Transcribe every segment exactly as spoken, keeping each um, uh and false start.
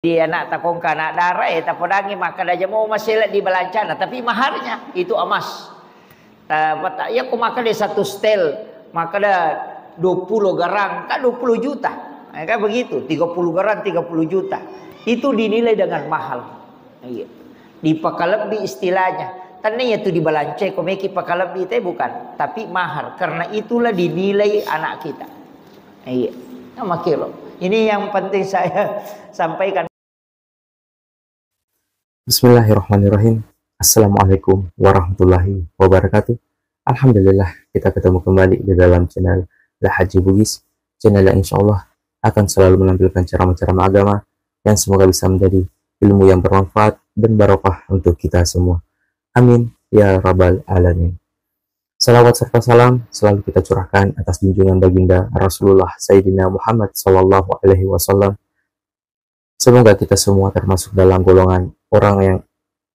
Di anak takongka anak dara, eh, tapodangi makkeda jamo masela di balancana, tapi maharnya itu emas. Ta-, pata-, iya ko makkeda satu setel, makkeda dua puluh garang, kan dua puluh juta. Eh, kan begitu, tiga puluh garang, tiga puluh juta. Itu dinilai dengan mahal. Iya. Dipakalebbi istilahnya. Tanne itu di balance, ko meki pakalebbi te bukan, tapi mahar. Karena itulah dinilai anak kita. Iya. Nah, makiro. Ini yang penting saya sampaikan. Bismillahirrahmanirrahim. Assalamualaikum warahmatullahi wabarakatuh. Alhamdulillah, kita ketemu kembali di dalam channel La Haji Bugis, channel yang insya Allah akan selalu menampilkan ceramah-ceramah agama yang semoga bisa menjadi ilmu yang bermanfaat dan barokah untuk kita semua. Amin ya rabbal alamin. Salawat serta salam selalu kita curahkan atas junjungan baginda Rasulullah Sayyidina Muhammad sallallahu alaihi wasallam. Semoga kita semua termasuk dalam golongan orang yang,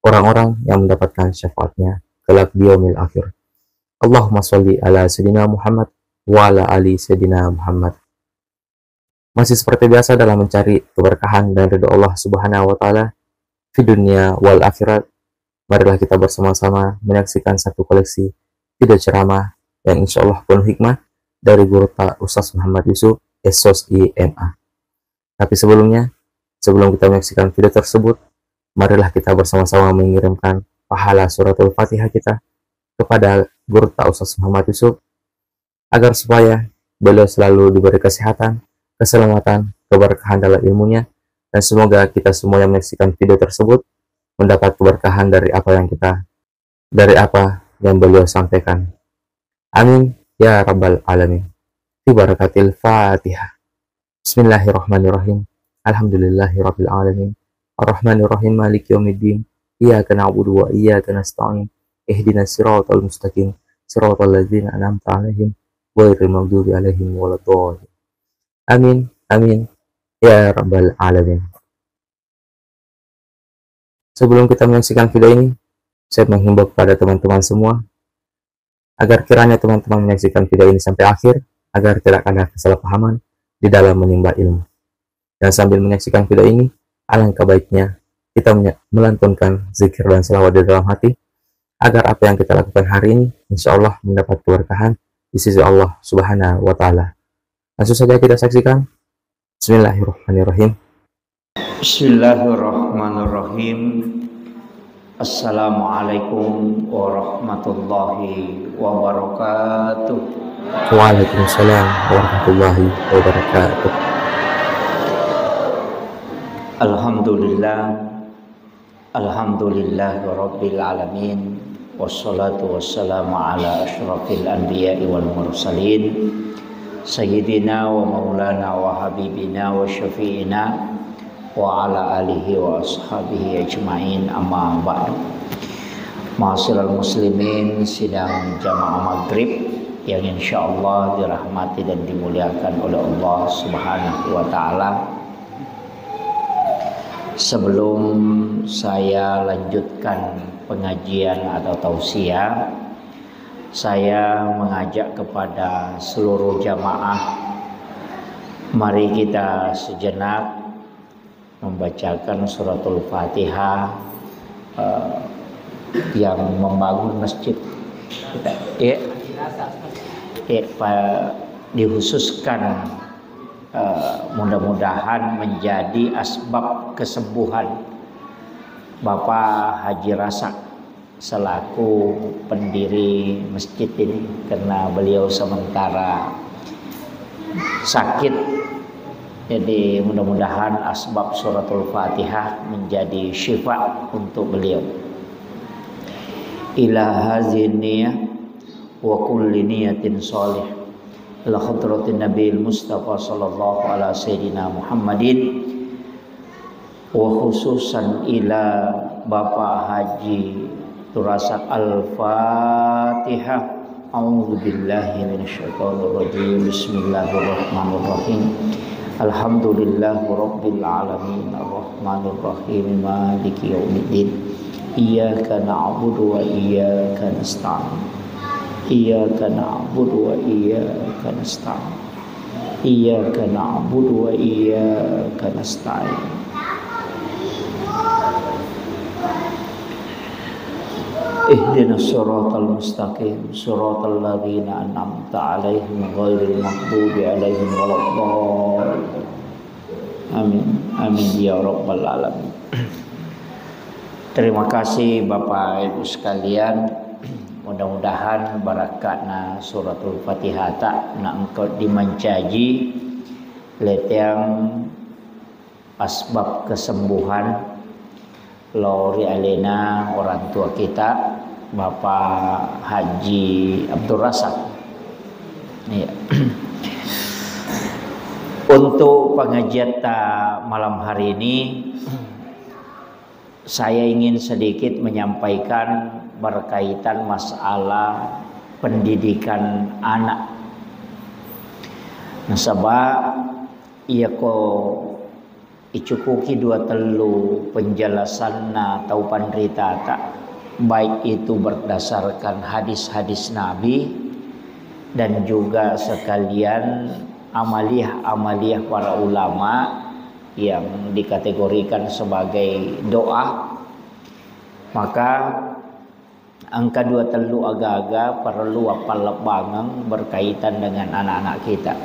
orang-orang yang mendapatkan syafaatnya kelak di yaumil akhir. Allahumma sholli ala Sayyidina Muhammad wa ala ali Sayyidina Muhammad. Masih seperti biasa dalam mencari keberkahan dan ridho Allah Subhanahu wa Ta'ala di dunia wal akhirat, marilah kita bersama-sama menyaksikan satu koleksi video ceramah yang insya Allah penuh hikmah dari Guru Ta Ustaz Muhammad Yusuf, S O S I M A. Tapi sebelumnya, sebelum kita menyaksikan video tersebut, marilah kita bersama-sama mengirimkan pahala suratul Fatihah kita kepada Guru Ta Ustaz Muhammad Yusuf, agar supaya beliau selalu diberi kesehatan, keselamatan, keberkahan dalam ilmunya, dan semoga kita semua yang menyaksikan video tersebut mendapat keberkahan dari apa yang kita, dari apa yang beliau sampaikan. Amin ya rabbal alamin. Bi barakatil Fatihah. Bismillahirrahmanirrahim. Alhamdulillahi rabbil alamin. Arrahmanirrahim. Maliki yaumiddin. Iyyaka na'budu wa iyyaka nasta'in. Ihdinas siratal mustaqim. Siratal ladzina an'amta 'alaihim ghairil maghdubi 'alaihim waladdallin. Amin. Amin ya rabbal alamin. Sebelum kita menyaksikan video ini, saya menghimbau kepada teman-teman semua agar kiranya teman-teman menyaksikan video ini sampai akhir, agar tidak ada kesalahpahaman di dalam menimba ilmu. Dan sambil menyaksikan video ini, alangkah baiknya kita menye-, melantunkan zikir dan salawat di dalam hati, agar apa yang kita lakukan hari ini, insya Allah mendapat keberkahan di sisi Allah Subhanahu wa Ta'ala. Langsung saja kita saksikan. Bismillahirrahmanirrahim. Bismillahirrahmanirrahim. Assalamualaikum warahmatullahi wabarakatuh. Waalaikumsalam warahmatullahi wabarakatuh. Alhamdulillah. Alhamdulillahirabbil alamin. Wassalatu wassalamu ala asyrafil anbiya'i wal mursalin. Sayyidina wa maulana wa habibina wa syafi'ina wa ala alihi wa ashabihi ajma'in, amma ba'du. Ma'asyiral muslimin, sidang jamaah maghrib yang insyaallah dirahmati dan dimuliakan oleh Allah Subhanahu wa Ta'ala. Sebelum saya lanjutkan pengajian atau tausiah, saya mengajak kepada seluruh jamaah, mari kita sejenak membacakan suratul Fatihah, eh, yang membangun masjid. Ya, ya, pa-, dikhususkan, eh, mudah-mudahan menjadi asbab kesembuhan Bapak Haji Rasak selaku pendiri masjid ini, karena beliau sementara sakit. Jadi, mudah-mudahan asbab suratul Fatihah menjadi syifa untuk beliau. Ila hazihi niyah wa kulli niyatin shalih. Ila hadratin Nabil Mustafa sallallahu ala sayyidina Muhammadin wa khususan ila Bapak Haji Turasak. Al-Fatihah. A'udzu billahi minasyaitonir rajim. Bismillahirrahmanirrahim. Alhamdulillahi rabbil alamin. Arrahmanirrahim. Maliki yaumiddin. Iyyaka na'budu wa iyyaka nasta'in. Iyyaka na'budu wa iyyaka nasta'in. Iyyaka na'budu wa iyyaka nasta'in. Ihdinas siratal mustaqim, siratal ladzina an'amta 'alaihim ghairil maghdubi 'alaihim waladdallin. Amin. Amin ya rabbal alamin. Terima kasih Bapak Ibu sekalian. Mudah-mudahan barakatna suratul Fatihah ta na engka dimancaji leteang asbab kesembuhan lao ri alena orang tua kita, Bapak Haji Abdul Razak. Iya. Untuk pengajian ta malam hari ini, saya ingin sedikit menyampaikan berkaitan masalah pendidikan anak. Nasaba iyako icukuki dua tellu penjelasanna tau panritata, baik itu berdasarkan hadis-hadis Nabi dan juga sekalian amaliah-amaliah para ulama yang dikategorikan sebagai doa, maka engka dua tellu aga-aga parellu appallebbangeng berkaitan dengan anak-anak kita.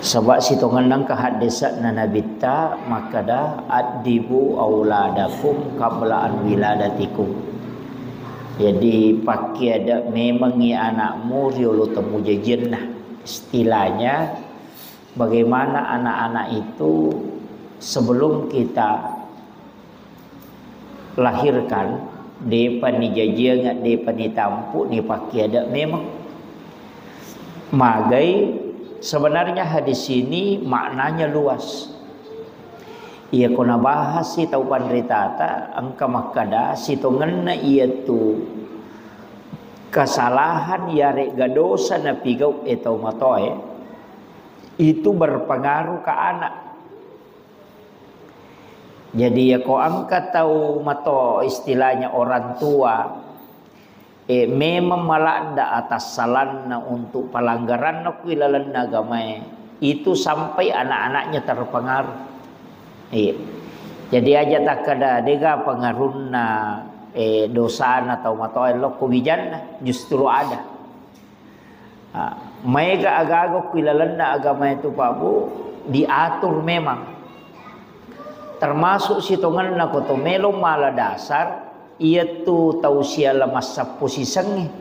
Saba sitongenna engka haddese'na Nabitta makkeda, "Addibu auladakum qabla an wiladatikum." Jadi, pakkiada memengngi anakmu riolo temmujajienna. Istilahnya, bagaimana anak-anak itu sebelum kita lahirkan, depa nijajiang, depa nitampu, nipakkiada memang. Magai, sebenarnya hadis ini maknanya luas. Iyako nabahas si tau panritata, engka makkeda sitongenna iyatu kesalahan yarega dosa napigau e tau matoe, itu berpengaruh ke anak. Jadi, yako engka tau mato, istilahnya orang tua, eh, memang maladda atassalanna untuk pelanggaranna ku ilalenna agamae, itu sampai anak-anaknya terpengaruh. Iya. Jadi, aja takkeda dega pengaruhna, eh, dosana tau matoa lokko wijanna, justru ada. Ah, maega aga-aga ku ilalenna agama itu, Pak Bu, diatur memang. Termasuk sitongenna ko to melo mala dasar, iyatu tau siala massappo sisengnge.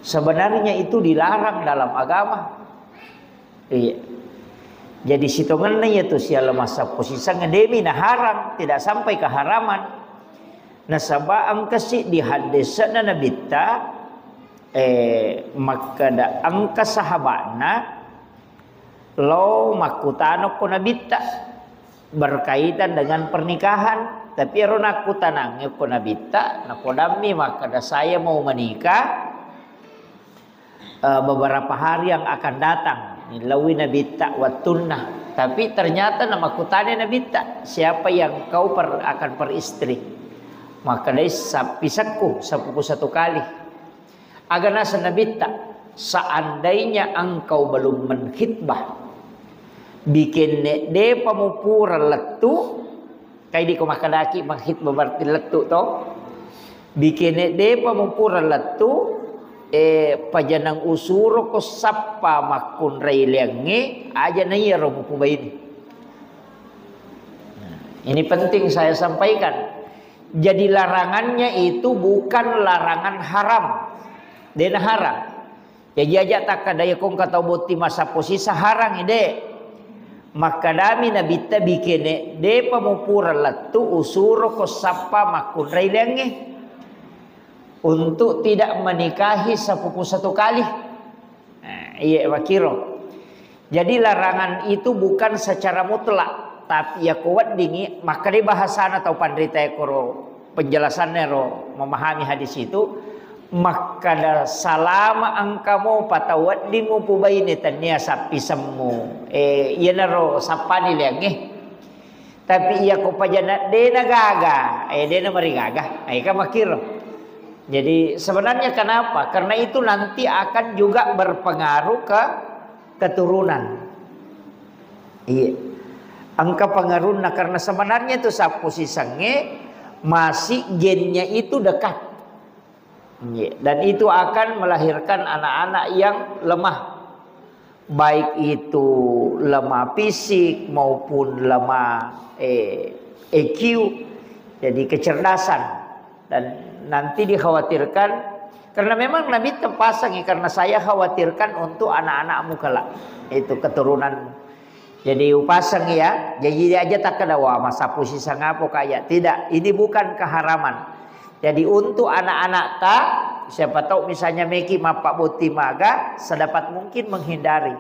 Sebenarnya itu dilarang dalam agama. Iya. Jadi sitongenna iyatu siala massappo sisengnge, demi naharang, tidak sampai keharaman. Nasaba engka siddi haddese'na Nabitta, eh, makkeda engka sahabatna lao makkutana ko Nabitta berkaitan dengan pernikahan. Tapi ero nakkutanangnge ko Nabitta, napodammi makkeda, "Saya mau menikah, eh, beberapa hari yang akan datang." Nilauwi Nabitta wettunna. Tapi ternyata namakkutana Nabitta, "Siapa yang kau per-, akan peristri?" Makkedai, "Sappisekku, seppuku satu kali." Aga naseng Nabitta, "Seandainya engkau belum mengkhitbah, bikenne depa mupura lettu." Kai diko makkedaki mengkhitbah berarti lettu to. Bikene depa mupura lettu, eh, pajanang usuroko sappa makkunrai leangnge, aja na iyaro mupubaini. Nah, ini penting saya sampaikan. Jadi larangannya itu bukan larangan haram. Dena haram. Jaji aja takkada iya kongka tau botti massappo sisa harang ide. Makkadami Nabitta bikene, depa mupura lettu usuroko sappa makkunrai leangnge untuk tidak menikahi sepupu satu kali. Nah, iya makiro. Jadi larangan itu bukan secara mutlak, tapi yako weddingi, makkadai bahasana tau panrita koro penjelasanna ro memahami hadis itu, makkada salama engka mopa tau wedding mupubaine tennia sappisemmu, eh, iyanaro sappani leangnge. Tapi iyako pajana dena gaga, eh, dena marigaga, eh, kan makkiro. Jadi sebenarnya kenapa? Karena itu nanti akan juga berpengaruh ke keturunan. Iya. Engka pengaruhna karena sebenarnya itu sappo sisengnge masih gennya itu dekat. Iya. Dan itu akan melahirkan anak-anak yang lemah. Baik itu lemah fisik maupun lemah, eh, E Q. Jadi kecerdasan. Dan nanti dikhawatirkan, karena memang Nabi terpasang, ya, karena saya khawatirkan untuk anak-anakmu kelak. Itu keturunanmu. Jadi upasang, ya. Jadi dia aja tak ada, "Wah, masa posisi ngapo kaya." Tidak, ini bukan keharaman. Jadi untuk anak-anak ta, siapa tahu misalnya meki mappabotti maga, sedapat mungkin menghindari.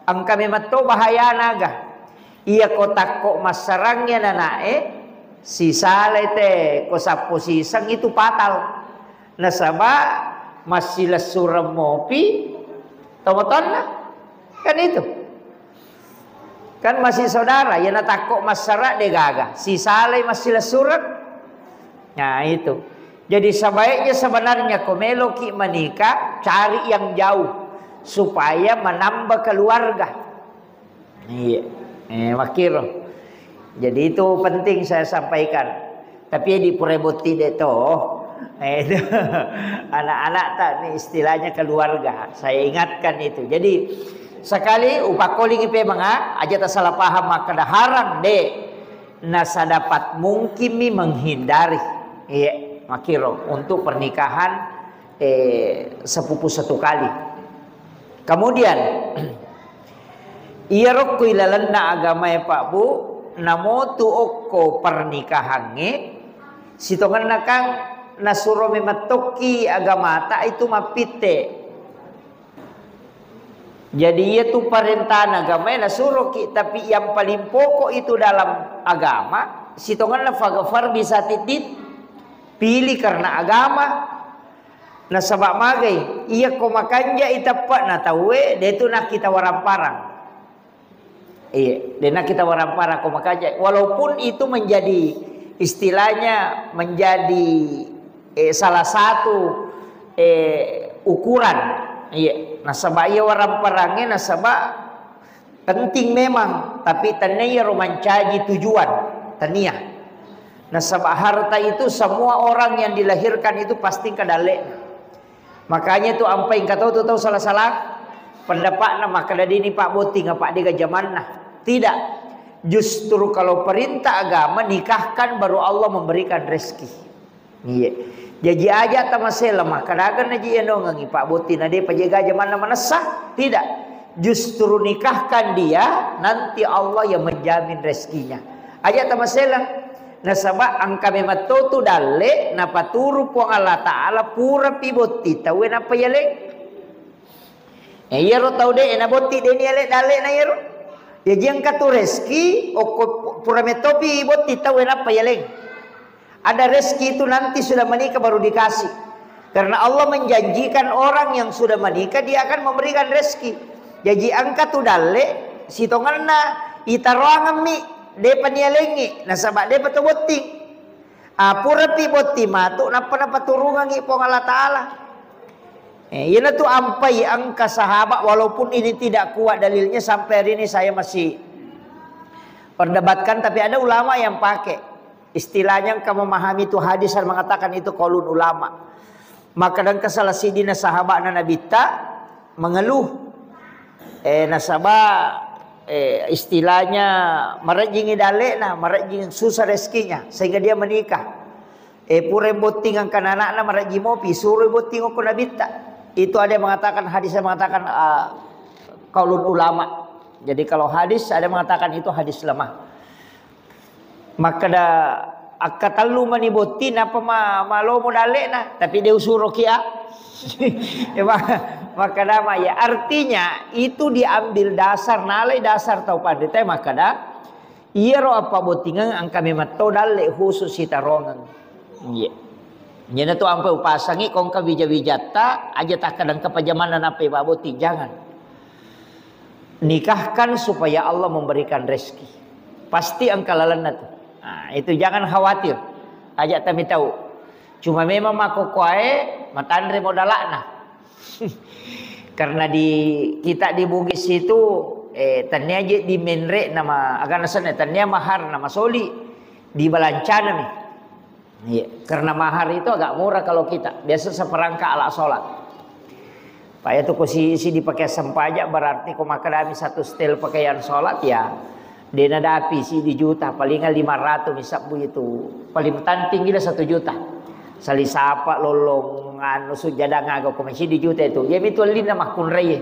Engka memang to bahaya naga. Iya ko takko massarang ya nanae, sisale te ko sappo siseng itu fatal. Nasaba massilessureng mopi tomotonna. Kan itu. Kan masih saudara, ya natakko massara de gaga. Sisalai massilessureng. Nah, itu. Jadi sebaiknya sebenarnya ko meloki menikah, cari yang jauh supaya menambah keluarga. Iya. Eh, makkiro. Jadi itu penting saya sampaikan. Tapi di pura botti de to. Eh, itu. Anak-anak tak ni istilahnya keluarga. Saya ingatkan itu. Jadi sekali upakkolingi pe manga, aja tak salah paham makkeda harang de. Nah, sedapat mungkin mi menghindari. Iya, makkiro untuk pernikahan, eh, sepupu satu kali. Kemudian, iyaro ko ilalenna agamae, Pak Bu, namotu okko pernikahangnge, sitongenna kan nasuro memettokki agamata itu mappitte. Jadi iya tu parentana agamae nasuroki, tapi yang paling pokok itu dalam agama, sitongenna fagafar bisa titit, pilih karena agama. Nasaba magai, iya ko makanja iteppa na tauwe, de tu nakkita waramparang. Iya, de nakkita waramparang ko makanja. Walaupun itu menjadi istilahnya menjadi, eh, salah satu, eh, ukuran. Iya, nasaba iya waramparangnge nasaba penting memang, tapi tania iyaro mancaji tujuan, tania. Nasaba harta itu semua orang yang dilahirkan itu pasti engka dalle'na. Makanya tu ampai engka tau tu tau salah-salah pendapatna makkeda dini Pak Botting apa dega jamanna. Tidak. Justru kalau perintah agama nikahkan baru Allah memberikan rezeki. Iya. Jaji aja tamasela makkadaga naji enongengi Pak Botting na depa jega jamanna manessa. Tidak. Justru nikahkan dia, nanti Allah yang menjamin rezekinya. Aja tamasela. Nasaba engka memang to tu dalle napaturu Puang Allah Ta'ala pura pi botti tauwe nappa yaleng. Eh, iyaro tau de na botti de ni yaleng dalle na iyaro. Jaji engka tu rezeki okko pu-, pura metopi botti tauwe nappa yaleng. Ada rezeki itu nanti sudah menikah baru dikasih. Karena Allah menjanjikan orang yang sudah menikah, Dia akan memberikan rezeki. Jaji engka tu dalle, sitongenna itaroangemmi, depa nialengi, nasaba depa to botting. Ah, purapi botting matu, nappa napaturungengi Puang Allah Ta'ala. Eh, iyanatu ampai engka sahabat, walaupun ini tidak kuat dalilnya, sampai hari ini saya masih perdebatkan, tapi ada ulama yang pakai. Istilahnya engka memahami itu hadis dan mengatakan itu qaulun ulama. Maka dan salah sidina sahabatna Nabitta mengeluh. Eh, nasaba, eh, istilahnya marejjingi dalle'na, marejjing susah rezekinya, sehingga dia menikah. Eh, pura botting engka anakna marejji mopi, suruh botting okko Nabitta. Itu ada yang mengatakan, hadisnya mengatakan, ah, qaulun ulama. Jadi kalau hadis ada yang mengatakan itu hadis lemah. Makkeda, akkatellu mani botting, nappa ma-, malomo dalle'na, tapi de usuroki a. Ya, ma-, makkeda ma, ya, artinya itu diambil dasar, nalai dasar tau panrita makkeda, iyaro appabottingeng engka memang to dalle khusus sitarongeng. Iya. Iyanatu ampai upasangi, ko engka wija-wijatta, aja takkeda engka pajamanna nappai pabotting, jangan. Nikahkan supaya Allah memberikan rezeki. Pasti engka lalenna tu. Nah, itu jangan khawatir. Aja tami tau. Cuma memang makkokkoe matanre modalakna. Karena di kita di Bugis itu, eh, tania je di menre nama agana sana, tania mahar nama soli di balancanami. Iya, karena mahar itu agak murah kalau kita. Biasa seperangkat alat sholat. Pak, itu ko si, si dipakai sempajang, berarti ko makkedami satu setel pakaian sholat, ya. Dena dapi si di juta, palingan lima ratus misabbu itu. Paling tanting gila satu juta. Sali sapa, lollong, anu, sujadang aga ko masih di juta itu. Ya, itu lina makkunrai.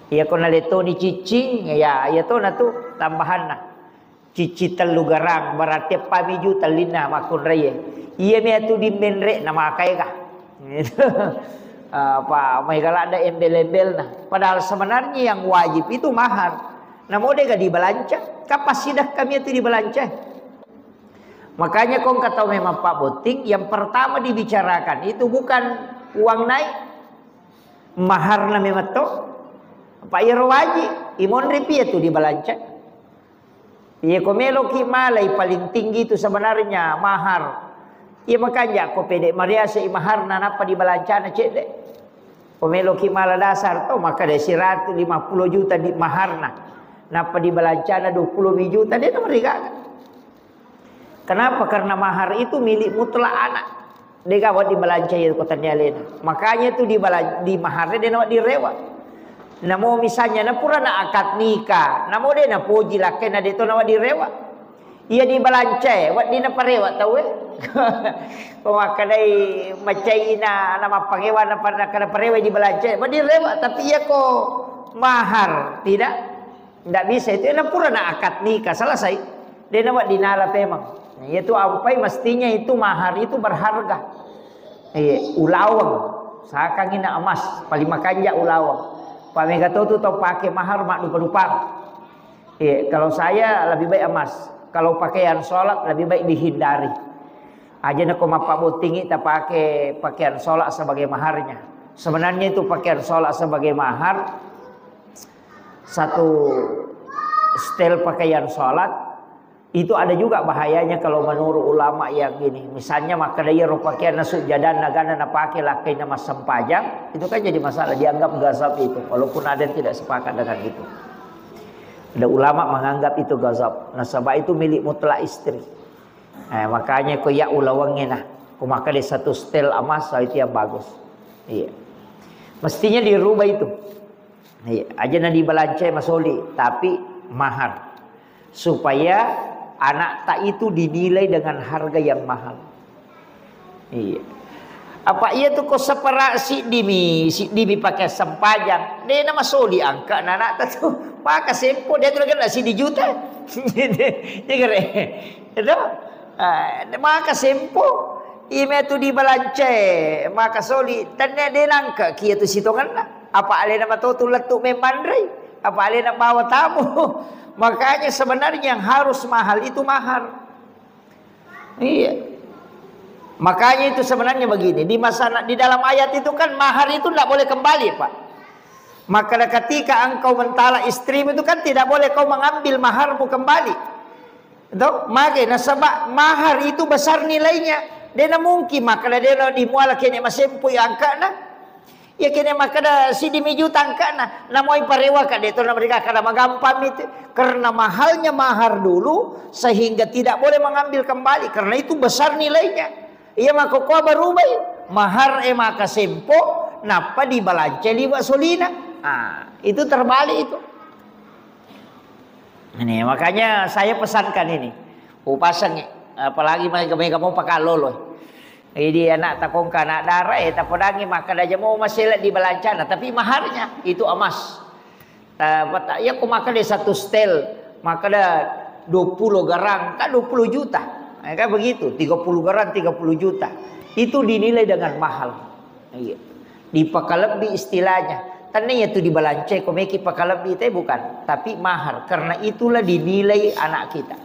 Ya, ko naletoni cicing, ya, ya to na tu tambahanna. Cicci tellu garang, berarti eppa mi juta linna makkunraie. Iya mi atu di menre na makaega. Apa, maega ladda embel-embelna. Padahal sebenarnya yang wajib itu mahar. Namo dega dibalanca, kapasidah kami itu dibalanca. Makanya kong kata memang Pak Botting, yang pertama dibicarakan itu bukan uang naik, maharna memang to. Pak, iyaro wajib, imonri pi atu dibalanca. Iya, ko meloki malai paling tinggi itu sebenarnya mahar. Iya, makanja ko pede mariase i maharna nappa dibalancana cedde. Ko meloki mala dasar to, maka dari seratus lima puluh juta di maharna. Nappa dibalancana dua puluh juta, dia nomor tiga. Kenapa? Karena mahar itu milik mutlak anak. Dega wa dibalanca iya ko tennia alena. Makanya itu dibala-, di maharnya de nawa direwa. Namo misalnya na pura na akad nikah, namo de napoji lakkena de to nawa direwa. Iya dibalanca, wedding naparewa tau e. Ko makkedai macaina na mappangewa na pa-, na kada parewa dibalanca, wedding rewa, tapi iya ko mahar tidak. Ndak bisa itu, ena pura na akad nikah selesai. De nawa dinala pemang. Nah, itu ampai mestinya itu mahar itu berharga. Iya, ulaweng. Sakangi na emas, paling makanja ulaweng. Pamega to tu tau pake mahar mak dupa-dupa. Iya, kalau saya lebih baik emas. Kalau pakaian sholat lebih baik dihindari. Aja nako mappabottingi ta pake pakaian sholat sebagai maharnya. Sebenarnya itu pakaian sholat sebagai mahar satu setel pakaian sholat, itu ada juga bahayanya kalau menurut ulama yang gini. Misalnya makkeda iyaro pakaian na sujjadan nagana napake lakkainna massempajang, itu kan jadi masalah, dianggap gazab itu, walaupun ada yang tidak sepakat dengan itu. Ada ulama menganggap itu gazab. Nasaba itu milik mutlak istri. Eh, makanya ko ya ulawangnge nah, ko makkeda satu setel emas itu yang bagus. Iya. Mestinya dirubah itu. Iya, aja na dibalanca masoli, tapi mahar. Supaya anakta itu dinilai dengan harga yang mahal. Iya. Apa iya tu ko separa siddimi, siddimi pakai sempajang. De na masoli angka na anakta tu. Maka sempo dia tu kena siddi juta. Iya kere. Itu. Ah, maka sempo. Ime tu dibalanca, maka soli. Tenne de nangka kia tu sitonganna. Apa alena matotu lettu memmanrei, apa alena bawa tamu. Makanya sebenarnya yang harus mahal itu mahar. Iya. Makanya itu sebenarnya begini, di masa, di dalam ayat itu kan mahar itu ndak boleh kembali, Pak. Maka ketika engkau mentala istrimu itu kan tidak boleh kau mengambil maharmu kembali. Itu, mage nasaba mahar itu besar nilainya. De na mungkin makkeda de na dimuala kene masempo ya angkana. Ya kene makkeda sidimi juta angkana. Namoi parewa ka de to na mereka kada magampang itu. Karena mahalnya mahar dulu sehingga tidak boleh mengambil kembali karena itu besar nilainya. Iya makkokoa barubai mahar e maka sempo nappa dibalanca liwa solina. Ah, itu terbalik itu. Ini makanya saya pesankan ini. Upasang, apalagi mega-mega mau pakalolo. Jadi anak takongka anak dara, eh, tapodangi makkeda aja mau masela di balancana, tapi maharnya itu emas. Ta-, pata-, ya ko makkeda satu setel, makkeda dua puluh garang, kan dua puluh juta. Ya, kan begitu, tiga puluh garang, tiga puluh juta. Itu dinilai dengan mahal. Iya. Dipakalebbi istilahnya. Tania tu dibalanca ko meki pakalebbi te bukan, tapi mahar. Karena itulah dinilai anak kita.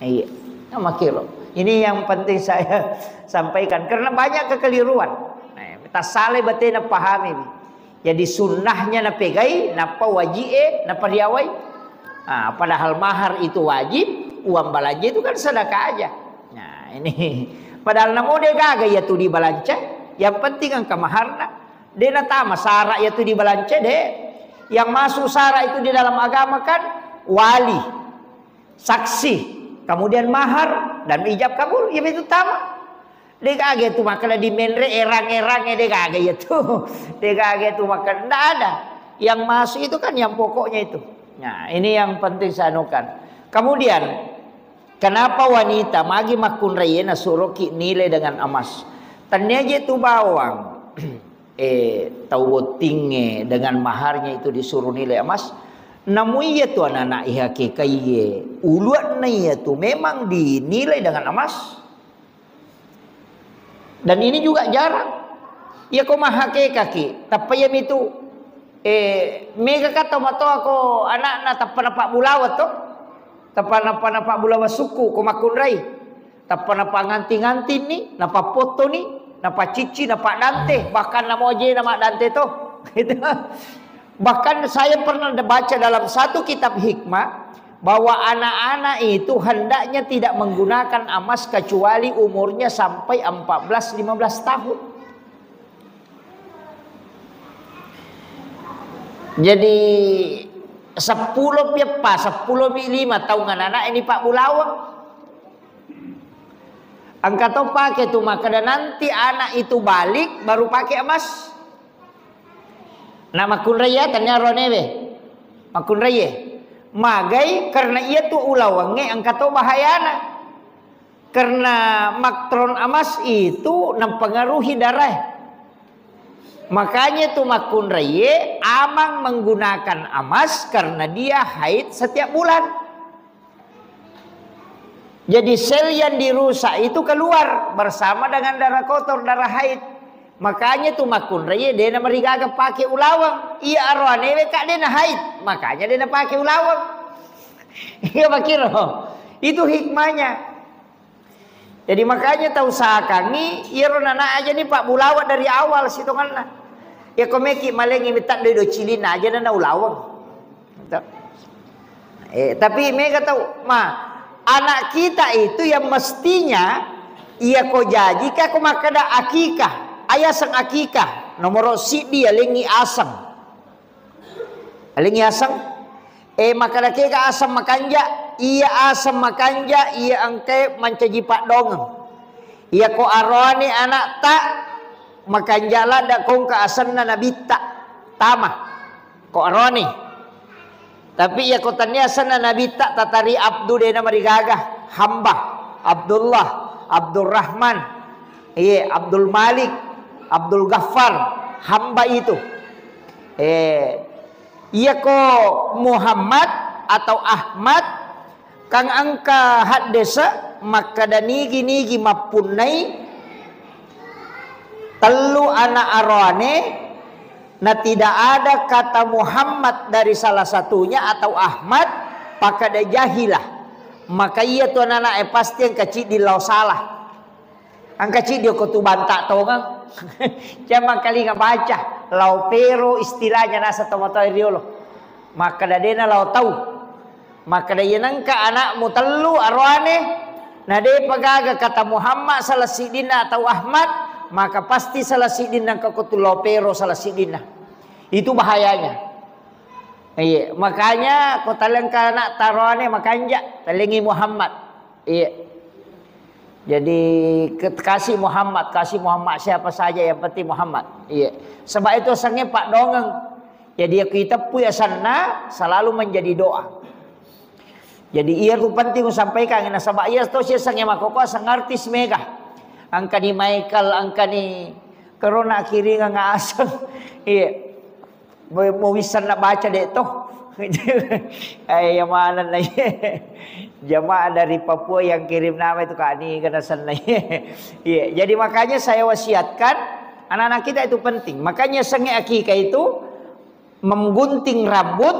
Iya. Nah, makiro. Ini yang penting saya sampaikan karena banyak kekeliruan. Nah, tasale batena pahami. Jadi sunnahnya napegai, napa wajie napariawai. Ah, padahal mahar itu wajib, uang belanja itu kan sedekah aja. Nah, ini padahal namo de gaga ya tu dibalanca, yang penting engka maharna. De natama syarat ya tu dibalanca de. Yang masuk syarat itu di dalam agama kan wali, saksi, kemudian mahar dan ijab kabul. Ya itu tama. Degaga tu makkeda di menre erang-erang, eh, degaga iya tu. Degaga tu makkeda, ndak ada. Yang masuk itu kan yang pokoknya itu. Nah, ini yang penting saya anukan. Kemudian, kenapa wanita magi makkunraie nasuroki nilai dengan emas? Tennia je tu bawang, eh, tau bottingnge dengan maharnya itu disuruh nilai emas. Namu iya tu anak-anak ihakekaiye, uluanna iya tu memang dinilai dengan emas. Dan ini juga jarang. Iya ko mahakekaki, tappa iya mitu, eh, mega ka tau matoa ko anakna tappa napabbulawa to, tappa napa napabbulawa sukku ko makkunrai, tappa napanganti-ngantinni, napappottoni, napacicci, napaddante, bahkan namo ajena maddante to. Gitu. Bahkan saya pernah baca dalam satu kitab hikmah bahwa anak-anak itu hendaknya tidak menggunakan emas kecuali umurnya sampai empat belas lima belas tahun. Jadi seppulo pi eppa, seppulo pi lima taung anak-anak ini pabbulawang. Engka to pake tu makkeda nanti anak itu balik baru pake emas. Na makkunrai ya, tania ronewe. Makkunrai ye. Magai karena iya tu ulawengnge engka to bahayana. Karena maktron emas itu mempengaruhi darah. Makanya tu makkunrai ye amang menggunakan emas karena dia haid setiap bulan. Jadi sel yang dirusak itu keluar bersama dengan darah kotor, darah haid. Makanya tu makkunrai dena marigaga pake ulaweng. Iya aroanewe ka dena haid, makanya dena pake ulaweng. Iya makiro. Itu hikmahnya. Jadi makanya tau usahakangi iyaro nana aja ni pabbulawa dari awal sitonganna. Ya komeki malengi mitaddo do cilina aja nana ulaweng. Gitu. Eh, tapi mega tau, ma, anak kita itu yang mestinya iya ko jaji ka ko makkeda akikah, ayaseng akikah, nomoro siddi yalengi aseng. Alengi aseng, eh, makkeda kega aseng makanja, iya aseng makanja, iya engke mancaji paddongeng. Iya ko aroane anakta makanja ladda kongka asenna nabitta tama. Ko aroni. Tapi iya ko tania asenna nabitta tatari Abdu dena marigaga. Hamba, Abdullah, Abdurrahman, iye, Abdul Malik, Abdul Ghaffar, hamba itu. Eh, iya ko Muhammad atau Ahmad, kang engka haddese makkeda nigi-nigi mappunnai tellu anak aroane, na tidak ada kata Muhammad dari salah satunya atau Ahmad, pakada jahilah. Maka iya tu anak-anak e pasti engka ciddi lao salah. Engka ciddi ko tu banta tongeng. Cuma kalinga baca, lao pero istilahnya nasa tomatoa riolo. Makkeda dena lao tau. Makkeda, "Iya nengka anakmu tellu aroane, na depa gaga kata Muhammad salah siddinna atau Ahmad, maka pasti salah siddinna engka ko tu lao pero salah siddinna." Itu bahayanya. Iya, makanya ko talengka anak taroane makanja, talengi Muhammad. Iya. Jadi ke-, kasih Muhammad, kasih Muhammad siapa saja yang penting Muhammad. Iya. Sebab itu asengnge paddongeng. Jadi aku iteppui asenna selalu menjadi doa. Jadi iya tu penting usampaikan nasaba iya to si asengnge makkokkoe aseng artis mega. Engkani Michael, engkani Corona kiringang aseng. Iya. Mau, mau wissenna baca de to. Eh, iya manenna iya. Jamaah dari Papua yang kirim nama itu Kak Ni kena senna iya. Iya, jadi makanya saya wasiatkan anak-anak kita itu penting. Makanya senge akikah itu menggunting rambut,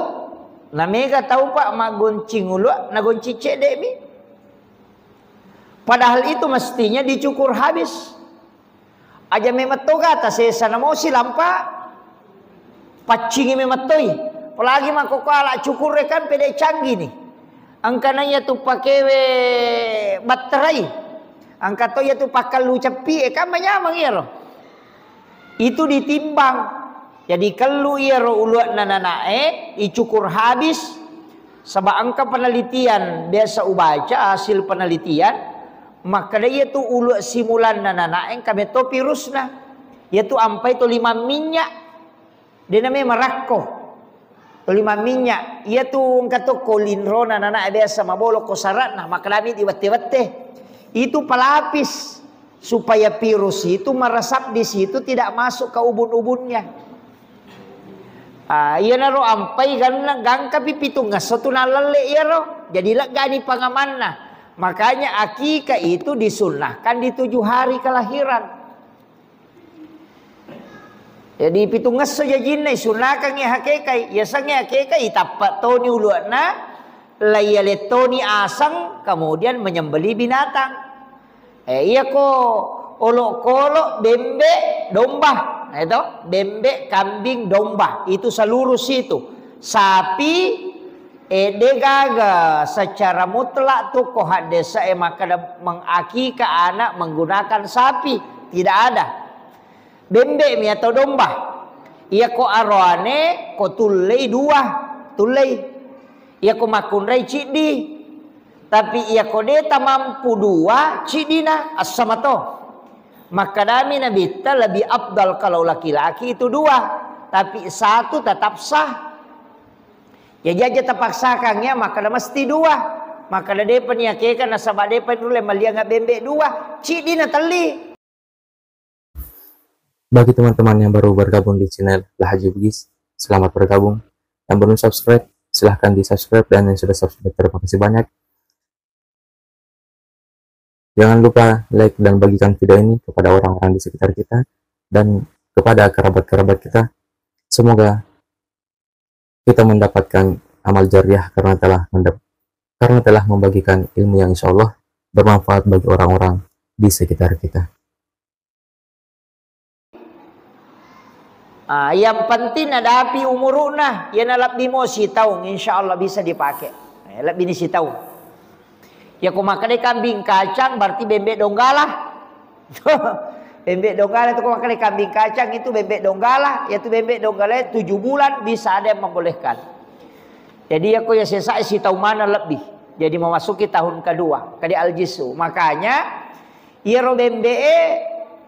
na mega tau Pak magunting ulu, na gunting cedde mi. Padahal itu mestinya dicukur habis. Aja memetto gata sesa namo silampa paccingi memettoi. Apalagi makkokkoe ala cukur e kan pede canggih ni. Engka na iya tu pakewe batterai. Engka to iya tu pakkellu ceppi e kan manyameng iyaro. Itu ditimbang. Jadi kellu iyaro uluanna nanae icukur habis. Saba engka penelitian biasa ubaca hasil penelitian Makkeda iyatu ulu simulanna nana engka metto virusna. Iyatu ampai toli mamminnya. Dena me marakko. Toli mamminnya. Iyatu engka to ko linrona nana biasa mabolo ko saratna. Makkedami di wette-wette. Itu pelapis supaya virus itu meresap di situ, tidak masuk ke ubun-ubunnya. Ah, iyanaro ampai ganna, gangkapi pitungngesso tu nallelle iyaro. Jadi leggani pangamanna. Makanya akikah itu disunnahkan di tujuh hari kelahiran. Jadi pitungngesso jajinna isunnakangngi hakekai. Yasengnge hakekai itappa toni uluanna, laiyalettoni aseng, kemudian menyembelih binatang. Eh, iyako olokolo bembe domba, itu bembe, kambing, domba, itu seluruh situ. Sapi, eh, degaga secara mutlak tu ko haddesa e makkeda mengakika anak menggunakan sapi, tidak ada. Bembe mi atau domba. Iyako aroane ko tullei dua, tullei. Iyako makkunrai ciddi. Tapi iyako de tamampu dua, ciddina, assamato. Makkedami Nabitta, lebih afdal kalau laki-laki itu dua, tapi satu tetap sah. Jadi aja terpaksakan ya, makkeda mesti dua. Makkeda depa ni akeka nasaba depa nulle maliang bembe dua, ciddina telli. Bagi teman-teman yang baru bergabung di channel Lahaji Bugis, selamat bergabung. Yang belum subscribe, silahkan di-subscribe, dan yang sudah subscribe, terima kasih banyak. Jangan lupa like dan bagikan video ini kepada orang-orang di sekitar kita dan kepada kerabat-kerabat kita. Semoga kita mendapatkan amal jariah karena telah mendap-, karena telah membagikan ilmu yang insya Allah bermanfaat bagi orang-orang di sekitar kita. Ah, yang penting nadapi umuru'na, iyana lebbi mo sitaung, insya Allah bisa dipakai. Eh, lebbi ni sitaung. Ya, ko makkeda kambing kacang, berarti bembe donggala. Bembe donggala itu, ko makkeda kambing kacang itu bembe donggala, yaitu bembe donggala tujuh bulan bisa ada yang membolehkan. Jadi, ya, ko ya sesa sitaung mana lebbi. Jadi, memasuki tahun kedua, kade aljisu. Makanya, iyaro bembe'e,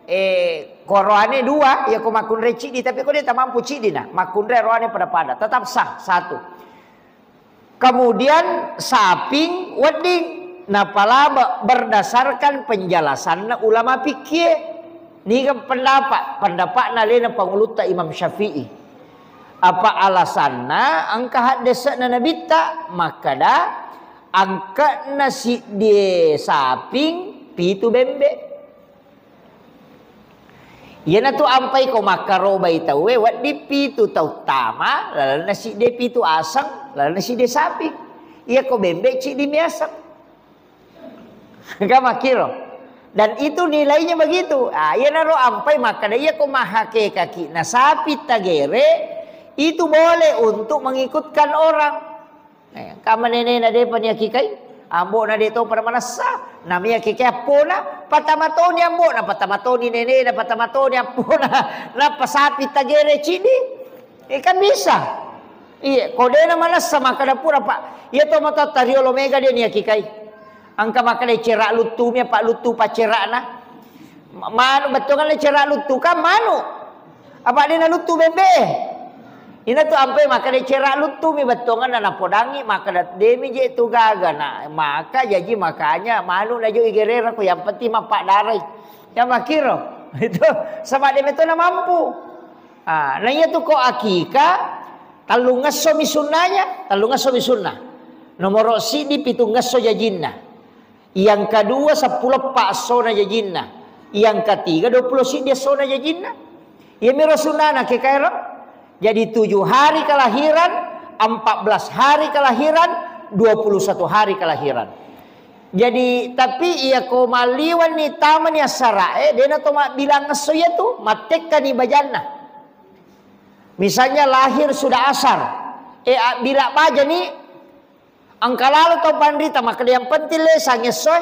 eh, ko roane dua, ya ko makkunrai ciddi, tapi ko de tamampu ciddi na, makkunrai roane pada-pada, tetap sah satu. Kemudian saping wedding, napalaba berdasarkan penjelasanna ulama fikih. Niga pendapat? Pendapatna lena pangulutta Imam Syafi'i. Apa alasanna? Engka haddese'na Nabitta makkeda, angke'na siddi saping, pitu bembe. Iyanatu ampai ko makkarobai tauwe, wedding pitu tau tama, lalenna siddi pitu aseng, lalenna siddi saping. Iya ko bembe ciddi mi aseng. Kan makkiro. Dan itu nilainya begitu. Ah, iyanaro ampai makkeda, iya ko mahakekaki na sapi tagere, itu boleh untuk mengikutkan orang. Eh, kama nenena depa ni akikai, ambo'na de to pada manessa, namia keke appona, patama toni ambo'na, patama toni nenena, patama toni appona, nappa sapi tagere ciddi. Eh, kan bisa. Iya, ko dena manessa makkeda pura, Pak. Iya to matotta riolo mega de ni akikai. Engka makkeda cera luttumi, apa luttu paccera'na. Ma-, manu bettuanganna cera luttu kan manu. Apa de naluttu bembe? Inatu ampai makkeda cera luttumi bettuanganna napodangi makkeda demi je tu gaga na. Maka jaji makanya manu najo igerera ko yang penting mappaddarai. Yang makkiro. Itu sama de meto na mampu. Ah, na iya tu ko akika, tellungesso mi sunnanya, tellungesso mi sunnah. Nomoro siddi pitungesso jajinna. Yang kedua seppulo eppa essona jajinna. Yang ketiga dua puluh siddi essona jajinna. Iya miro sunnana ke kairo. Jadi tujuh hari kelahiran, empat belas hari kelahiran, dua puluh satu hari kelahiran. Jadi tapi iya ko maliwan ni tamani assarae, dena to mabbilang esso iya tu, mattekka ni bajanna. Misalnya lahir sudah asar, eh, abbila baja ni, engka lalo tau panrita, makkeda yang penting lesang essoe.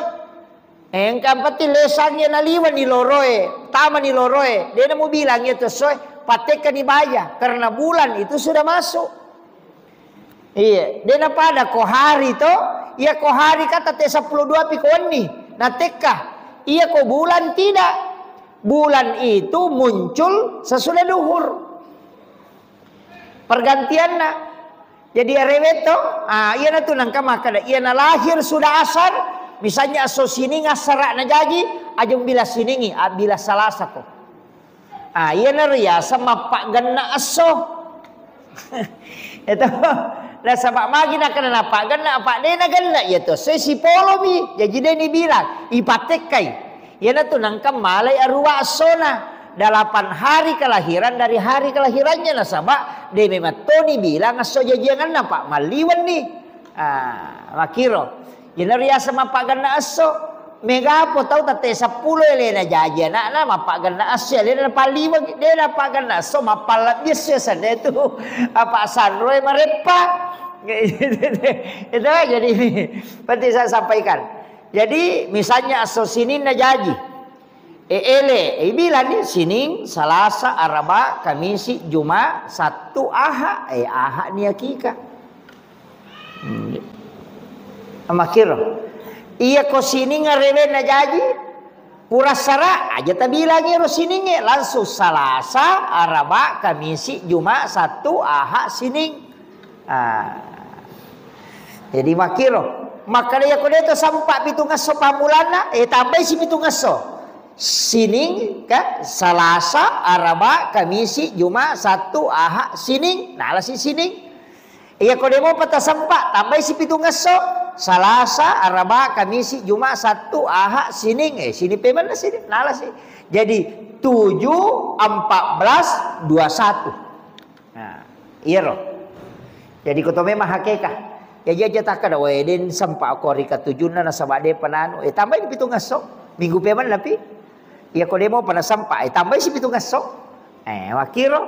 Eh, engka yang penting lesang iya naliwani loroe, tamani loroe. Dena mubilang iya tu essoe, pattekkani baja, karena bulan itu sudah masuk. Iya, dena pada ko hari to, iya ko hari kata te seppulo dua pi ko wenni. Natekka, iya ko bulan tidak. Bulan itu muncul sesudah duhur. Pergantianna. Jadi arewe to, ah, iyana tu nangka makkeda, iyana lahir sudah asar, misalnya esso Sining assara na jaji, ajung bila Siningi, ah, bila Salasa ko. Ah, iyana riaseng mappaggenna esso. Itu, nasaba magi nakkeda nappaggenna, apa de nagenna iya to, esso sipolomi, jaji de nibilang, ipatekkai. Iyanatu nengka malai aruwa essona, delapan hari kelahiran dari hari kelahirannya, nasaba de memang toni bilang esso jajiangenna, Pak, malliwenni. Ah, makkiro. Iyana riaseng mappaggenna esso. Megapo tau tette seppulo elena jaji anakna, mappaggenna esso, elena napalliweng, de nappaggenna esso, mappallebbi esso, sende tu apa sanroe mareppa. Itu jadi ini penting saya sampaikan. Jadi, misalnya esso Sininna jaji. E, ele, e, bilani Sining, Salasa, Araba, Kamisi, Juma, Sattu, Aha. E, Aha ni akika. Hmm. Makkiro. Iya ko Sining arewenna jaji, pura sara, aja tabilangi ro Siningnge, langsung Salasa, Araba, Kamisi, Juma, Sattu, Aha, Sining. Ah. Jadi makkiro, makkeda iya ko de to sempa pitungesso pammulanna, eh, tambai si pitungesso. Sining, ka, Salasa, Araba, Kamisi, Juma, Sattu, Aha, Sining. Nalasi Sining. Iya ko de mopa tasempa, tambai si pitungesso. Salasa, Araba, Kamisi, Juma, Sattu, Aha, Sining. Eh, Sining pemenna Sining. Nalasi. Jadi tujuh, empat belas, dua satu. Nah, iyaro. Jadi ko to memang hakeka. Jaji aja takkeda, "Wae, den sempa ko ri katujunna nasaba de penanu." Eh, tambai pitungesso. Minggu pemenna pi. Iya ko de mopa nasempa, eh, tambai si pitungesso. Eh, makkiro.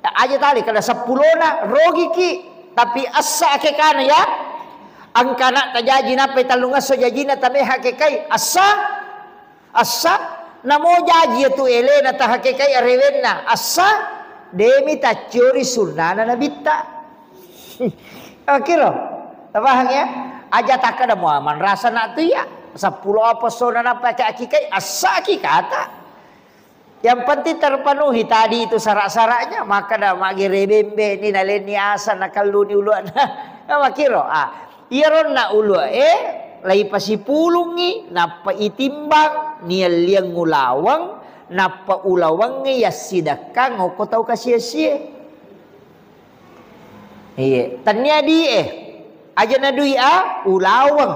Aja tali kada seppulona rogiki, tapi essa hakekana ya. Engka anak tajaji nappai tellungesso jajina, tabe hakekai essa. Essa, namo jaji iya tu elena tahakekai arewenna, essa, demi tacciori sunnana nabitta. Oke lo, tapahang ya? Aja takkeda mua manrasa nak tu iya, seppulo apa sona napake akikai, essa akikata. Yang penting terpenuhi tadi itu syarat-syaratnya, makkeda maggere bembe ni, nalenni asa, nakelluni uluanna. Makkiro, ah. Iyaronna uluae laipasipulungngi, nappa itimbang, nialliang ulaweng, nappa ulawengnge yassidekkang okko tau kasiasie. Iye, tennia die, aja na dui a, ulaweng.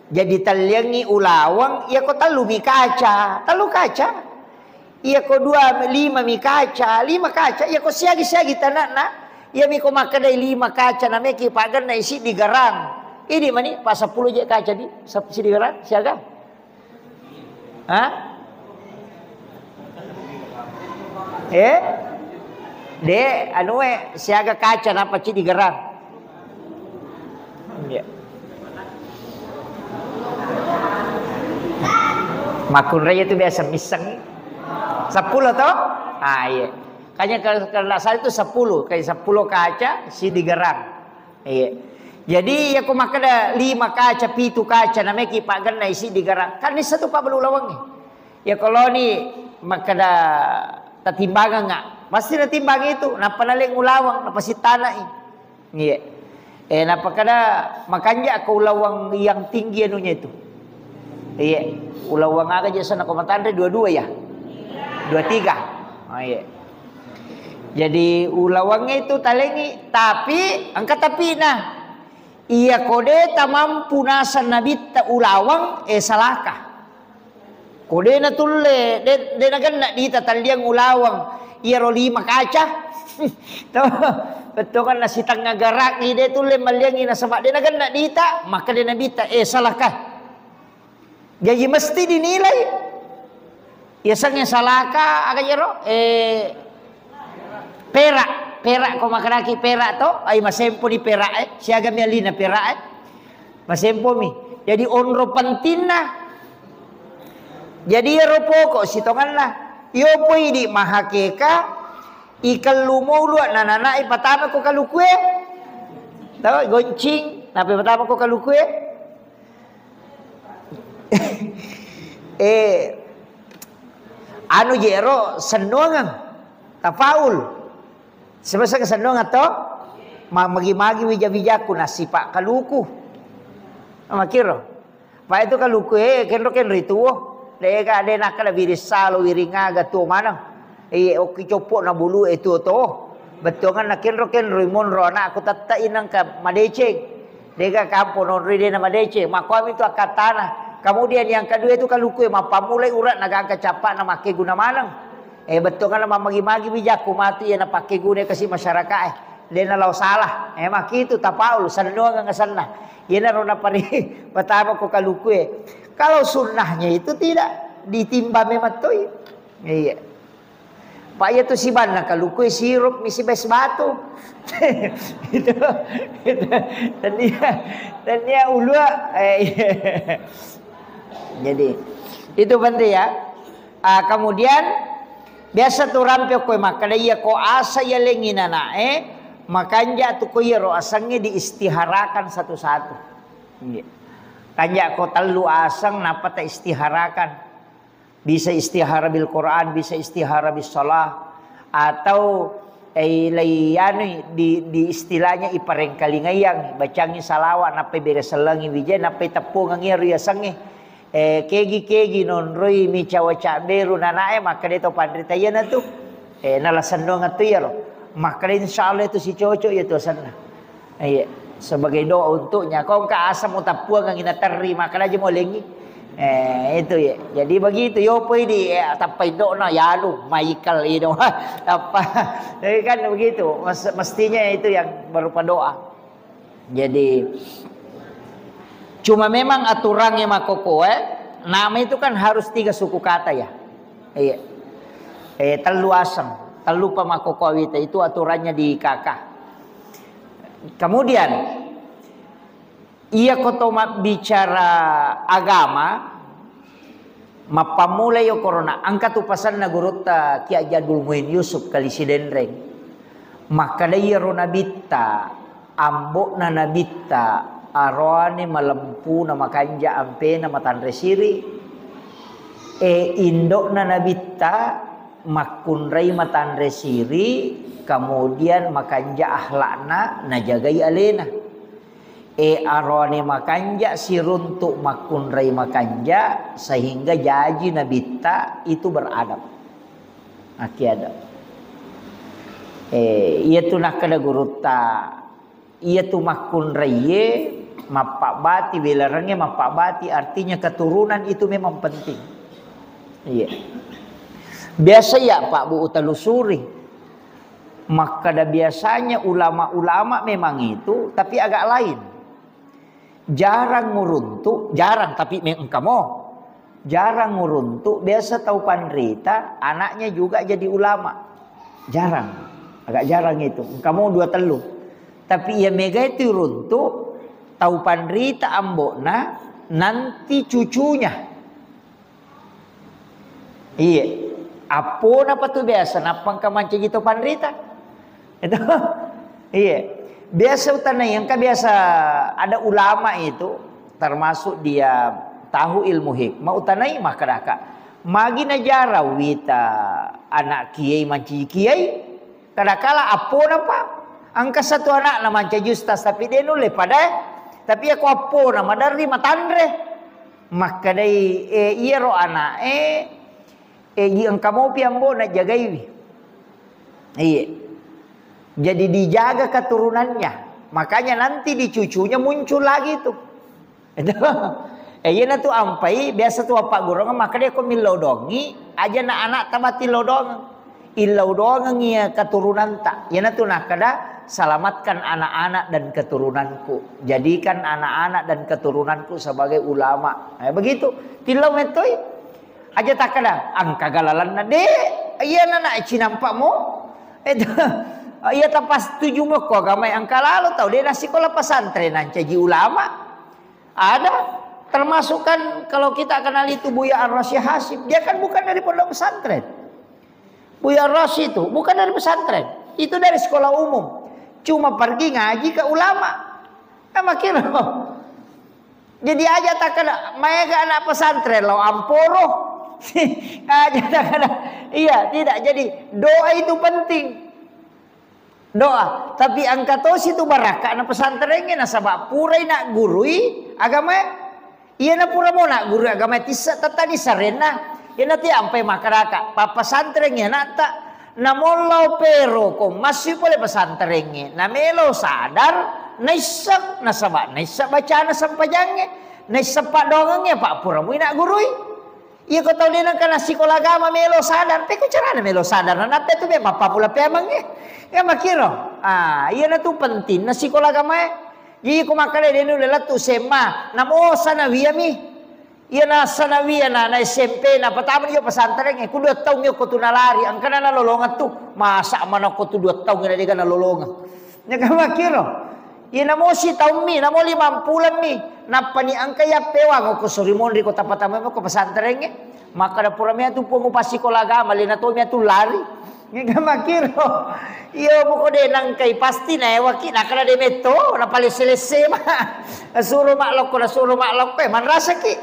Jadi talliangngi ulaweng, iya ko tellu mi kaca, tellu kaca. Iya ko dua, lima mi kaca, lima kaca, iya ko siagi-siagi tanakna, iya mi ko makkedai lima kaca, nameki paggenna isi digerang. Idi mani, pa seppulo je kaca di, sep-, si digerang, siaga? Hah? Eh? De, anue, siaga kaca, nappa ci digerang. Iya. Makkunrai itu biasa misseng. Seppulo to? Ah, iya. Kayaknya kalau, kalau nggak salah itu sepuluh, kayak sepuluh kaca, si digerang. Iya. Jadi, iya ko makkeda lima kaca, pitu kaca, nameki paggenna isi digerang. Kan nissa tu pabbalu lawangngi. Iya ko loni makkeda tatimbangang nggak? Pasti natimbang itu, nappa naleng ulaweng, nappa sitanai. Iya. Eh, nappa kada makanja ko ulaweng yang tinggi anunya itu. Iya. Ulaweng aga je sana ko matanre dua dua ya? Dua tiga. Oh, iya. Jadi ulawengnya itu talengi, tapi engka tapi nah. Iya ko de tamampu naseng nabitta ulaweng, eh, salaka. Ko de natulle, de, de nagenna dita talliang ulaweng, iyaro lima kaca. To, bettuanna sitengnga gerak i de tulle malliangi nasaba de nagenna dita, maka de nabitta, eh, salaka. Jaji mesti dinilai. Yasengnge salaka aga jero? Eh, perak, perak ko makanaki perak to, ai masempo ni perak, eh, siaga mi alina perak, eh. Masempo mi. Jadi onro pentingna. Jadi ero pokok sitonganna. Iyo poi di mahakeka ikellu molu nananai patama ko kalukue. Tahu goncing, nape patama ko kalukue? Eh, anu jero sennuangeng, tafaul. Sebeseng sennuangeng to, ma-, magi-magi wija-wijaku nasipa kaluku. Makiro. Pa itu kaluku, eh, kenro-kenro itu, oh. Dega, de nakkeda wiring salo, wiring aga tuo maneng. Iye, okki coppo na bulu e tuo to. Bettuanganna kenro-kenro monro anakku tette inang ka madeceng. Dega kampo nonroi dena madeceng. Makkuami tu akkatana. Kemudian yang kedua itu kaluku e mappammulai urat na gangka cappa na makkeguna maneng. Eh, bettuanganna mammagi-magi wijakku matu iya napakkeguna kasi masyarakat e. Dena lao salah. Eh, makitu tapaul, sennuangeng asenna. Iyanaro napari pertama ko kaluku e. Kalau sunnahnya itu tidak ditimbang memang toi. Iya. Pak, iya tu sibanna kaluku e sirup misi es batu. Itu, itu. Dan dia, dan dia ulua, eh, iya. Jadi, itu penting ya. Ah, kemudian biasa tu rampe ko makkeda iya ko asa iya lengi nana, eh, makanja tu ko iya ro asengnge diistiharakan satu-satu. Iya. Kanja ko tellu aseng, napa ta istiharakan? Bisa istihara bil Quran, bisa istihara bis salah, atau, eh, lei anu di, di istilahnya iparengkalingaiang, bacangi salawat, nappai bere sellengi wijai, nappai teppungengi riasengi. Eh, kegi-kegi nonroi mi cawa-cawa beru nanae, makkeda to panrita iyana tu. Eh, nala sennongeng tu iyaro. Makkeda insyaallah itu si cocok iya tu asenna. Iya, sebagai doa untuknya. Kau engka asa mutappuang angin terri, makkeda aja molengi. Eh, itu ya. Jadi begitu, yo poi di, eh, tappa indokna, ya lu, Michael itu. Apa? Jadi kan begitu, mes-, mestinya itu yang berupa doa. Jadi, cuma memang aturannya makkokkoe, nama itu kan harus tiga suku kata ya. Iya. Eh, tellu aseng, tellu pa makkokkoe wita, itu aturannya di K K. Kemudian, iya ko to mabbicara agama, mappammula iyo korona, engka tu pasanna gurutta Ki Haji Abdul Muin Yusuf Kali Sidenreng. Makkeda iyaro nabitta, ambo'na nabitta, aroane malempu na makanja ampena matanre siri. E, indo'na nabitta makkunrai matanre siri, kemudian makanja akhlakna, najagai alena. E, aroane makanja siruntuk makkunrai makanja, sehingga jaji nabitta itu beradab. Aki adab. E, iya tu nakkeda gurutta, iya tu makkunraiye, mappabbati, welarengnge mappabbati, artinya keturunan itu memang penting. Iya. Biasa ya, Pak Bu, utalusuri. Makkeda biasanya ulama-ulama memang itu, tapi agak lain. Jarang nguruntu, jarang, tapi me-, engka mo. Jarang nguruntu, biasa tau panrita, anaknya juga jadi ulama. Jarang. Agak jarang itu. Engka mo dua tellu. Tapi iya mega itu runtu, tau panrita ambo'na, nanti cucunya. Iya. Appona pa tu biasa, nappa engka mancaji to panrita. Itu. Iya. Biasa utanai, engka biasa ada ulama itu, termasuk dia tahu ilmu hikmah, utanai makkedaka, magi najarang wita anak kiai mancaji kiai, kadakala appona pa, engka satu anakna mancaji ustaz, tapi de nulle pada, tapi iya ko appona maderri matanre. Makkedai, eh, iyaro ana'e, eh, ji engka mopi ambo'na jagaiwi. Iya. Jadi dijaga keturunannya. Makanya nanti di cucunya muncul lagi itu. Itu. Eh, iyana tu ampai, biasa tu appaggurungeng, makkeda ko millau dongi, aja na anak tabati lau dongeng. Illau dongeng iya keturunanta. Iyana tu nakkeda, selamatkan anak-anak dan keturunanku. Jadikan anak-anak dan keturunanku sebagai ulama. Eh, begitu. Tillau mettoi. Aja takkeda, engka galalanna. De, iyana na cinampa mo. Eh, iya tapas tuju mo ko agama engka lalo tau. De nasikola pesantren, nancaji ulama. Ada, termasuk kan kalau kita kenal itu Buya Ar-Rasyid Hasyim, dia kan bukan dari pondok pesantren. Buya Ar-Rasyid itu bukan dari pesantren, itu dari sekolah umum. Cuma pergi ngaji ke ulama. Nah, makin Jadi aja takkeda maega anak pesantren lao amporo. Aja takkeda. Iya, tidak. Jadi doa itu penting. Doa. Tapi engka tosi tu barakka na pesantrengnge nasaba purai naggurui agamae. Iyana pura mo naggurui agamae tissa tettani sarenna. Iyana ti ampai makkedaka, pappesantrengngi anakta. Namollo pero ko massu pole pesantrengnge. Namelo sadar, naisseng, nasaba naisseng bacana sempajangnge, naisseng paddoangengnge, apa pura mui naggurui. Iya ko tau de nengka nassikola agama melo sadar, pekko carana melo sadar, nanappa tu memang pappapula pemangnge. Ya makkiro. Ah, iyana tu penting nassikola agamae. Jadi ko makkeda de nulle lettu S M A, namo sanawiyah mi. Iyana sanawiyah na, na S M P na, patama jo pesantrengnge, ku dua taung yokko tu nalari, engkana nalolongeng tu. Masa mana ko tu dua taung na dega nalolongeng. Nyaka makkiro. Iya namo sitaummi, namo limampulemmi. Nappani engka yappewang ko sori monri ko tapatama ko pesantrengnge. Makkeda pura mea tu pong upassikola agama, lena to mea tu lari. Nyaka makkiro. Iyo poko de nangkai pasti naewaki, nakkeda de metto, napalesse-lesse ma. Nasuro maklokko, nasuro maklokko, eh, manrasaki.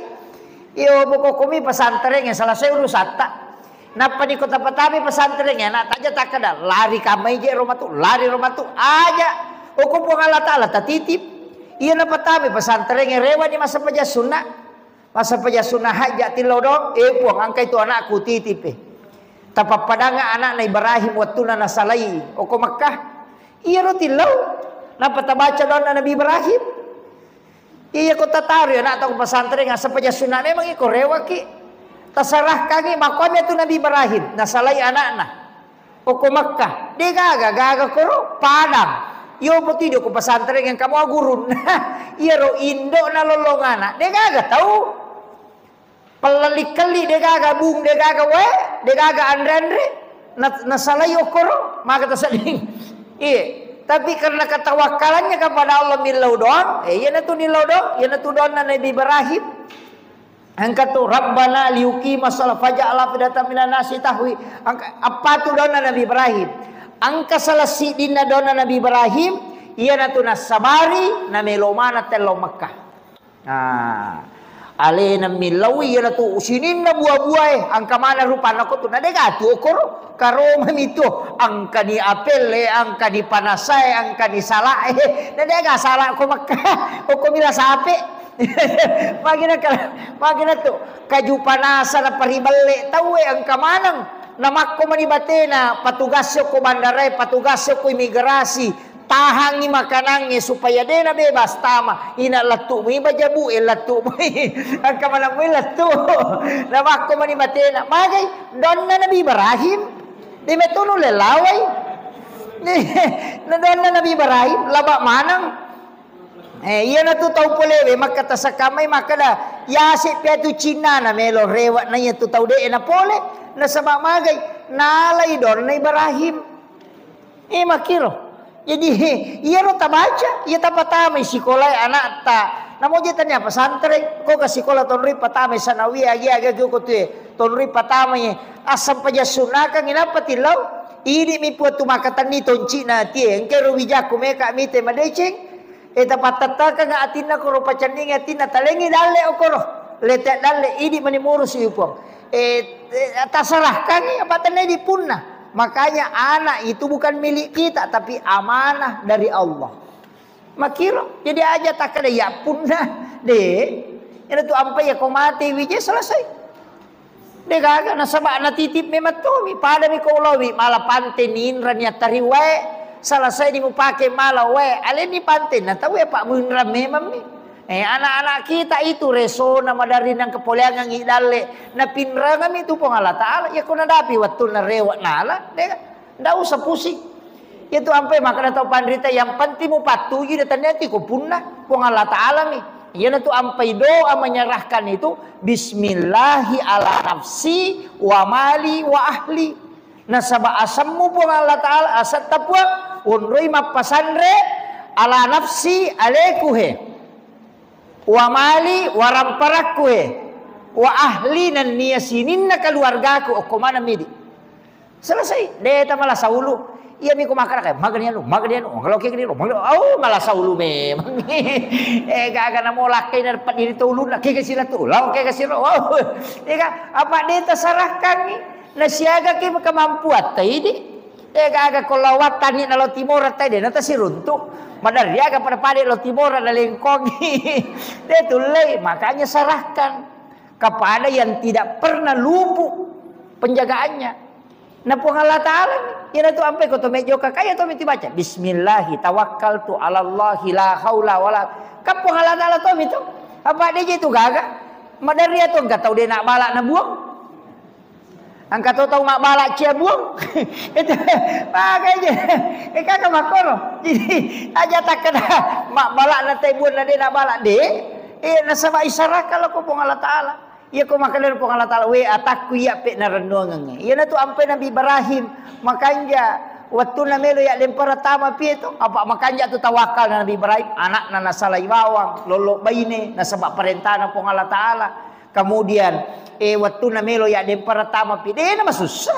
Iyo poko komi pesantrengnge selesai urusatta. Nappa ni ko tapatami pesantrengnge, anak taja takkeda, lari kamai je ro matu, lari ro matu, aja. Oko Puang Allah Ta'ala tatitip. Iya napatami pesantrengnge, rewani massempajang sunna. Massempajang sunna hajja tillau dong, eh Puang, engkai tu anakku titip, eh. Tapappadanga anakna Ibrahim wattuna nasalai oko Makkah. Iyaro tillau. Nappa tabaca doanna Nabi Ibrahim. Iya ko tataroi anakta ko pesantren, asappa ja sunna memang iko rewaki. Tasarahkangi makkuami tu Nabi Ibrahim, nasalai anakna. Oko Makkah, de gaga, gaga koro Padang. Iyo potidi ko pesantren yang kamu gurun. Iyaro indo nalolongana, de gaga tau. Pellali-kelli, de gaga bung, de gaga wae, de gaga anre-anre, na-, nasalai okkoro, maka tasedding. Iya. Tapi karena ketawakkalannya kepada Allah millau doang, eh, iyana tu nillau doang, iyana tu doanna Nabi Ibrahim. Engka tu, "Rabbana liyuqimas shalah faj'al afidatan minan nasi tahwi." Engka, apa tu doanna Nabi Ibrahim? Engka salah siddinna doanna Nabi Ibrahim, iyana tu nassabari, namelo maneng tellau Makkah. Ah, alena millaui iyana tu sininna bua-buae, engka maneng rupanna ko tu, na de gatu okkoro, karomami tu, engkani apelle, engkani panasae, engkani salae, na de ga sala ko Makkah, okko mila sape. Magina ka-, magina tu, kaju panasa na paribelle taue, engka maneng, na makko mani batena, patugas ko bandarae, patugas ko imigrasi, tahangi makanangnge supaya de na bebas tama. Ina lettu mi bajabu e lettu mi. Engka maneng mi lettu. Na makko mani matena. Magai donna Nabi Ibrahim. De metunu lelawai. Na donna Nabi Ibrahim laba maneng. Eh, iyana tu tau polewe makkata sakamai makkada yase pia tu cinnana melo rewa na iya tu tau de na pole nasaba magai nalai donna Ibrahim. Eh, makkiro. Jadi, iyaro tabaca, iya tapatamai sikolae anakta. Namo je tania pesantren, ko ke sikola tonroi patamai sanawiyah, agi-agi ko tue, tonroi patamai. Asam paja sunakang, inappa tillau? Idi mi puatu makatenni toncina tie, engke ro wijakku meka mite madeceng. Eh, tapattattakang atinna koro pacenningi atinna, talengi dalle okoro. Lete dalle, idi mani murusi upong. Eh, eh, tasarahkangi apa tenna idi punna. Makanya anak itu bukan milik kita, tapi amanah dari Allah. Makiro, jadi aja takkeda ya punna. De, ina tu ampai ya ko mate wije selesai. De gaga, nasaba natitip memang tomi, padami ko ulowi, mala pante ninrani attariwae, salasai ni mupake mala wae, aleni pante na tau e, apa munra memang mi. Eh, anak-anak kita itu resona maderri nang kepoleangangi dalle, napinrangami tu Puang Allah Ta'ala, ya ko nadapi wattunna rewa nala, de gaga. Ndak usah pusing. Itu ampai makkeda tau panrita, yang penting mupattujui dan taniati ko punna Puang Allah Ta'ala mi. Iyanatu ampai doa menyerahkan itu, "Bismillahi ala nafsi wa mali wa ahli." Nasaba asemmu Puang Allah Ta'ala, asetta Puang, onroi mappasanre ala nafsi, aleku he. Wa mali, waramparakku e, wa ahli, nennia sininna keluargaku, okko maneng midi. Selesai, de tamalasa ulu. Iya miko makkeda, "Magani anu, magani anu, magaloke gani lo, magalo-," oh, malasa ulu memang. Eh, gaga namo lakkai na pediri to ulunna, kega sila tu, lao kega sila. Oh, iya ga, apa de tasarahkangi? Nasiaga ki kemampuan ta idi. Eh, gaga ko lao wattani na lao timora ta de na tasiruntu. Maderri aga pada-pada lao timora na lengkongi. De tullei, makanya serahkan kepada yang tidak pernah luput penjagaannya. Na Puang Allah Ta'ala, iyanatu ampai ko to mejjoka, kaya to miti baca, "Bismillahi tawakkaltu 'alallahi la haula wala," kan Puang Allah Ta'ala to mito. Apa de je tu gaga? Maderri atu engka tau de na bala na buang. Engka to tau mabbala cia buang. Itu makanya, eh, kaka makkoro. Jadi, aja takkeda mabbala na te buang na de na bala de. Eh, nasaba isarahkan lao ko Puang Allah Ta'ala. Iya ko makkeda Puang Allah Ta'ala, "We atakku iya pe narennuangengnge." Iyanatu ampai Nabi Ibrahim, makanja wettunna melo yaddempara tama pie to, apa makanja tu tawakkal na Nabi Ibrahim, anakna nasalai bawang, lollo baine, nasaba parentana Puang Allah Ta'ala. Kemudian, eh, wettunna melo yaddempara tama pie, dena masussa.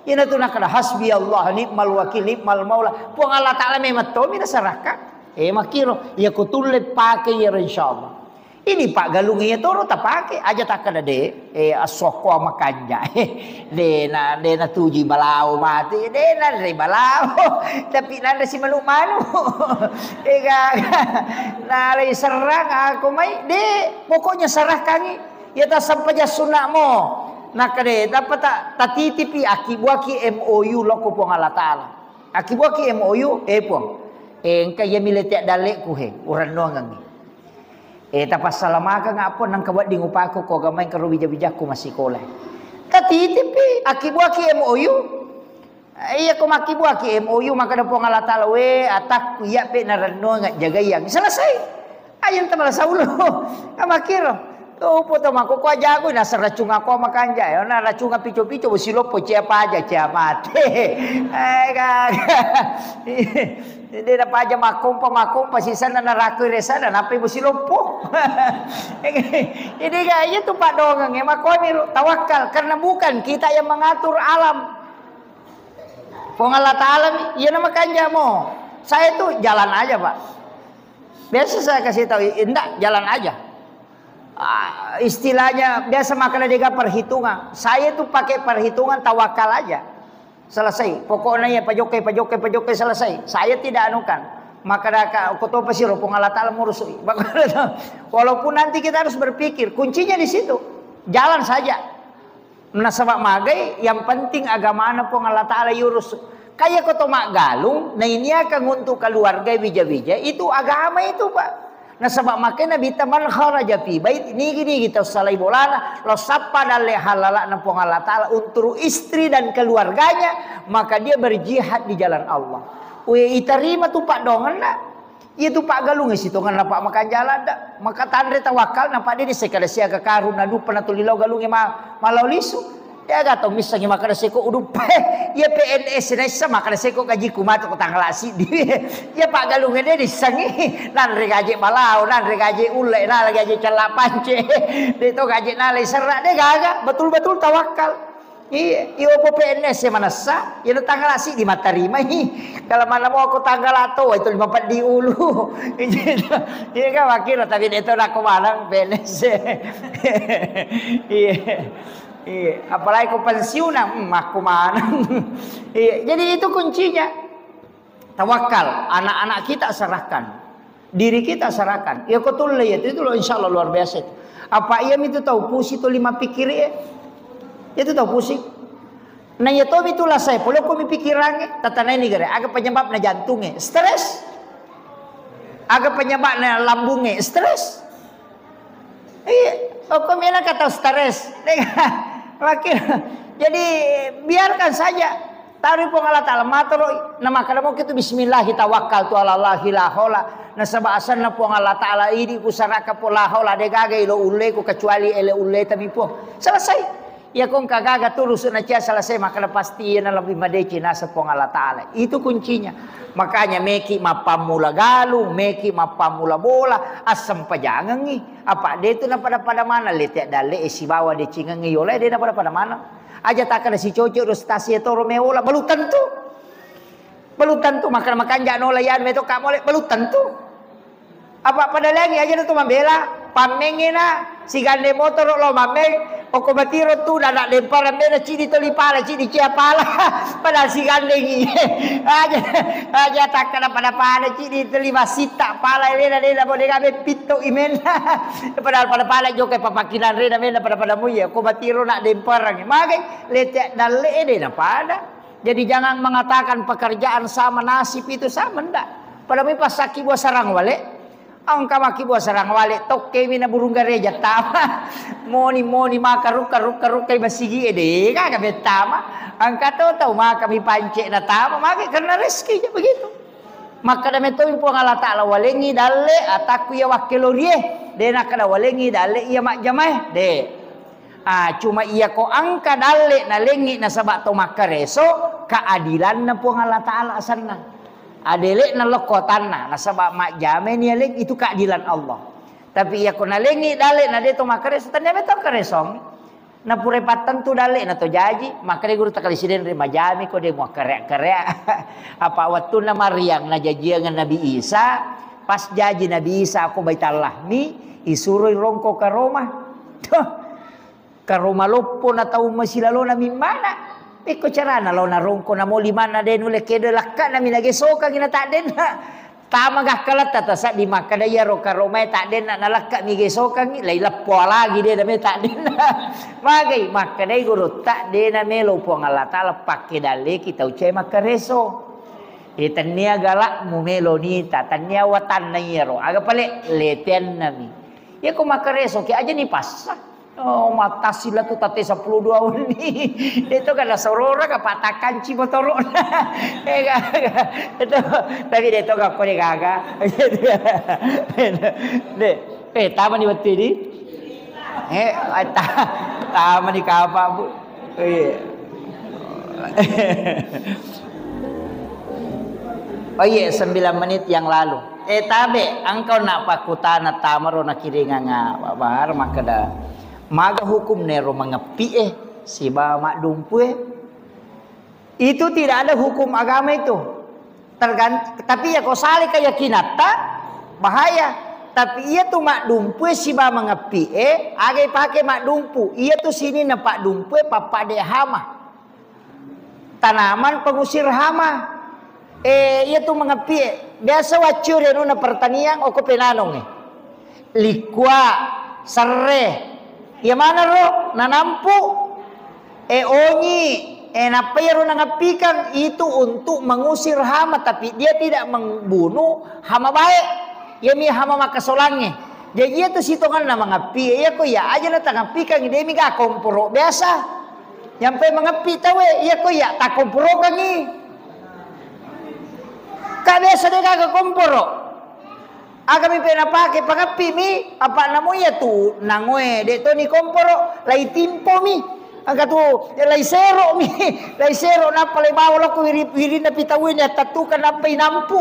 Iyanatu nakkeda, "Hasbi Allah, ni'mal wakil, ni'mal maula." Puang Allah Ta'ala memang tomi nasarahkan. Eh, makkiro, iya ko tulle pake iyaro insyaallah. Ini paggalung iya toro tapake, aja takkeda de, eh, assokko makanja. De na, de na tuju balao mate, de na re balao. Tapi nanre si manu-manu. Ega, na le serrang aku mai, de, pokoknya serahkangi. Ya tasempajang sunna mo. Nakkeda, tapa ta, tatitipi, akibuaki M O U loko Puang Allah Ta'ala. Akibuaki M O U, eh, Puang. Eh, engka iya mile tiak dalleku he, urennuangengngi. Eh, tapassalamaka ngappo nangka wedding upako ko gamai karo wija-wijakku massikola. Tatitipi, akkibuaki M O U. Eh, iya ko makkibuaki M O U, makkeda Puang Allah Ta'ala, "We, atakku iya pe narennuang jagaiang." Selesai. Ayo tamala saulo. Amakkiro. Tupo to mako ko ajago naseng racung ako makanja. Eh, na racung pico-pico, siloppo cia paja, cia mate. Eh, gaga. Jadi, de napaja makkompa-makkompa sisenna narakko resana, nappai musi loppo. Jadi, ga, iya tu paddoangeng, eh, makkoni ro, tawakal, karena bukan kita yang mengatur alam. Puang Allah Ta'ala mi, iya na makanja mo. Saya tu jalan aja, Pak. Biasa saya kasih tahu, "Indak, jalan aja." Ah, istilahnya biasa makkeda dega perhitungan. Saya tu pakai perhitungan tawakal aja. Selesai. Pokoknya ya pajokkai, pajokkai, pajokkai, selesai. Saya tidak anukan. Makkeda ka, ko topa siro Puang Allah Ta'ala murusui. Walaupun nanti kita harus berpikir, kuncinya di situ. Jalan saja. Nasaba magai, yang penting agamana Puang Allah Ta'ala yurus. Kaya ko to maggalung, nainiakang untuk keluarga wija-wija, itu agama itu, Pak. Nasaba makkeda Nabitta, "Man kharaja fi bait," nigi-nigi tau salai bolana, lao sappa dalle halala'na Puang Allah Ta'ala untuk istri dan keluarganya, maka dia berjihad di jalan Allah. We, itarima tu paddoangenna. Iya tu paggalungnge sitongenna, Pak, makanja ladde. Maka tanre tawakkalna, Pak, de disseng kada siaga karung naduppa natuli lao galungnge ma-, malao lisu. De'ga tau missengngi makkeda seko uduppa. Iya P N S naisseng makkeda seko gajiku matu ko tanggal siddi. Iya paggalungnge de dissengngi. Nanre gaje balao, nanre gaje ulle, nanre gaje cella pance. De to gaje nalai serra, de gaga. Betul-betul tawakkal. Iya, iya opo P N S e manessa, iya tanggal siddi mattarimai. Kalau mana mau aku tanggal atau itu lima peddi ulu. Iya kan, makkiro, tapi de to nakko maneng P N S. Iya. Iya, apalagi ko pensiunan, hmm, makko maneng. Iya, jadi itu kuncinya. Tawakal, anak-anak kita serahkan. Diri kita serahkan. Iya ko tulle iya tu, itu lo insya Allah luar biasa itu. Apa iya mitu tau pusing tuli mappikiri, eh? Iya tu tau pusing. Nah, iya to mitu lasai, pole ko mi pikirangnge, tatanaini gare, aga penyebabna jantungnge? Stres. Aga penyebabna lambungnge? Stres. Iya, pokoknya kata stres. Makin, jadi biarkan saja. Taruh Puang Allah Ta'ala, matoro, na makkeda mo kitu, "Bismillahi tawakkaltu 'alallahi la haula." Nasaba asenna Puang Allah Ta'ala idi kusaraka po la haula, de gaga ilo ulleku kecuali ele ulle tami Puang. Selesai. Iya ko engka gaga turusu na cia selesai, makkeda pasti iya na lebih madeceng naseng Puang Allah Ta'ala. Itu kuncinya. Makanya meki mappammula galung, meki mappammula bola, assempajangengngi. Apa de tu na pada-pada maneng, lete dalle e sibawa decengengngi yola de na pada-pada maneng. Aja takkeda sicoco ro stasi toro meola, belum tentu. Belum tentu, maka makanja nola ya meto ka mole, belum tentu. Apa pada lengi aja tu mambela, pammengena sigande motoro lo mammeng, oko batiro tu dana dempara mena cidi toli pala, cidi cia pala, padahal sigandengi. Aja, aja takkada pada-pada cidi toli masita pala, lena, lena, bodega be pitto imen. Padahal pada-pada jokai papakinan rena mena pada-pada muye, oko batiro na demparangi. Magai, lete dalle ede na pada. Jadi jangan mengatakan pekerjaan sama, nasib itu sama, ndak. Pada mi pasakki bua sarang wale, engka maki bua sarang wale, tokkemi na burung gareja tama. Moni-moni maka rukka, rukka, rukka masigi ede, kagak bettama. Engka to tau maka mi pance na tama, maka karena rezeki aja begitu. Makkada metoi Puang Allah Ta'ala, walengi dalle atakku iya wakkelorie, de nakkada walengi dalle iya majjamae, de. Ah, cuma iya ko engka dalle nalengi nasaba to makkareso, keadilanna Puang Allah Ta'ala asenna. Adele'na lokkotanna, nasaba majjamai ni aleng, itu keadilan Allah. Tapi iya ko nalengi dalle na de to makkareso, tania metau karesong. Napura pattentu dalle na to jaji, makkada guru takali sidenre majami ko de muakkareak-kareak. Apa wattunna Maryam najajiang Nabi Isa, pas jaji Nabi Isa ko Baitul Lahmi, isuroi rongko karoma. Tuh. Karoma loppo na tau masilalona mimmana. Pekko carana lao narongko namo limanna de nulle kedo lakka nami nagesokangi na taddenna. Tama gakkaletta tasaddi makkada iyaro karomae taddenna nalakka mi gesokangi, lai leppo lagi de name taddenna. Magai makkadai gurutta de namelo Puang Allah Ta'ala pakke dalleki tau cae makkareso. E, tennia galakmu melo nita, tennia watanna iyaro. Aga pale letennami. Iya ko makkareso ki aja ni passa. Oh, matasila tu tate sepuluh dua wenni. Itu kan sorora ka patakanci motoro. Eh, gaga. Itu, tapi de to gakko de gaga. De, eh, tama ni wettu ini. Eh, ta-, tama ni kapa, Bu. Oh, iya. Oh, iya, sembilan menit yang lalu. Eh, tabe, engkau nak pakutana tamaro nakiringanga, Pak Bahar, makkeda, maga hukum nero mangeppi, eh, siba maddumpu, eh? Itu tidak ada hukum agama itu. Tergan-, tapi ya ko sale keyakinatta, bahaya. Tapi iya tu maddumpu, eh, siba mangeppi, eh, aga ipake maddumpu. Iya tu sininna paddumpu, eh, pappade hama. Tanaman pengusir hama. Eh, iya tu mangeppi, eh. Biasa waccio ri anunna pertanian, oko penanong, eh. Likkua, serre. Iya manaro nanampu. Eh, onyi, eh, nappa iyaro nangappikang itu untuk mengusir hama, tapi dia tidak membunuh hama baik. Iyami hama makkasolangnge. Jadi iya tu sitonganna mangappi, iya ko iya aja na tangappikang, demi ga komporo biasa. Nyampe mangappi tawe, iya ko iya takomporokangi. Ka biasa de gaga komporo. Agami pe napake pangappi mi, apa namo iya tu nangoe de to ni komporo, lai timpo mi. Engka tu, ya, lai sero mi, lai sero nappa lai bawa lokko wiri-, wirinna pitauwe ni attattukang nappa inampu.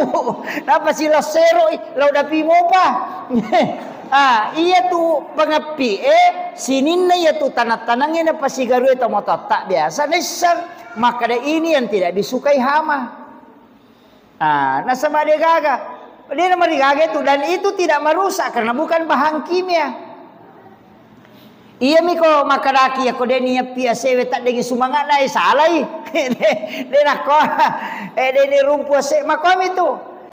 Nappa sila sero i, lau dapi mopa. Ah, iya tu pangappi, eh, sininna iya tu tanang-tanangnge napasigarue tomatoatta biasa naisseng. Makkada ini yang tidak disukai hama. Ah, nasaba de gaga. De namarigaga itu, dan itu tidak merusak karena bukan bahan kimia. Iya miko makkadaki, ya ko de ni yappi asewe taddengi sumanga'na, eh, salai. De, de nakko, eh, de ni rumpu ase, makomi tu.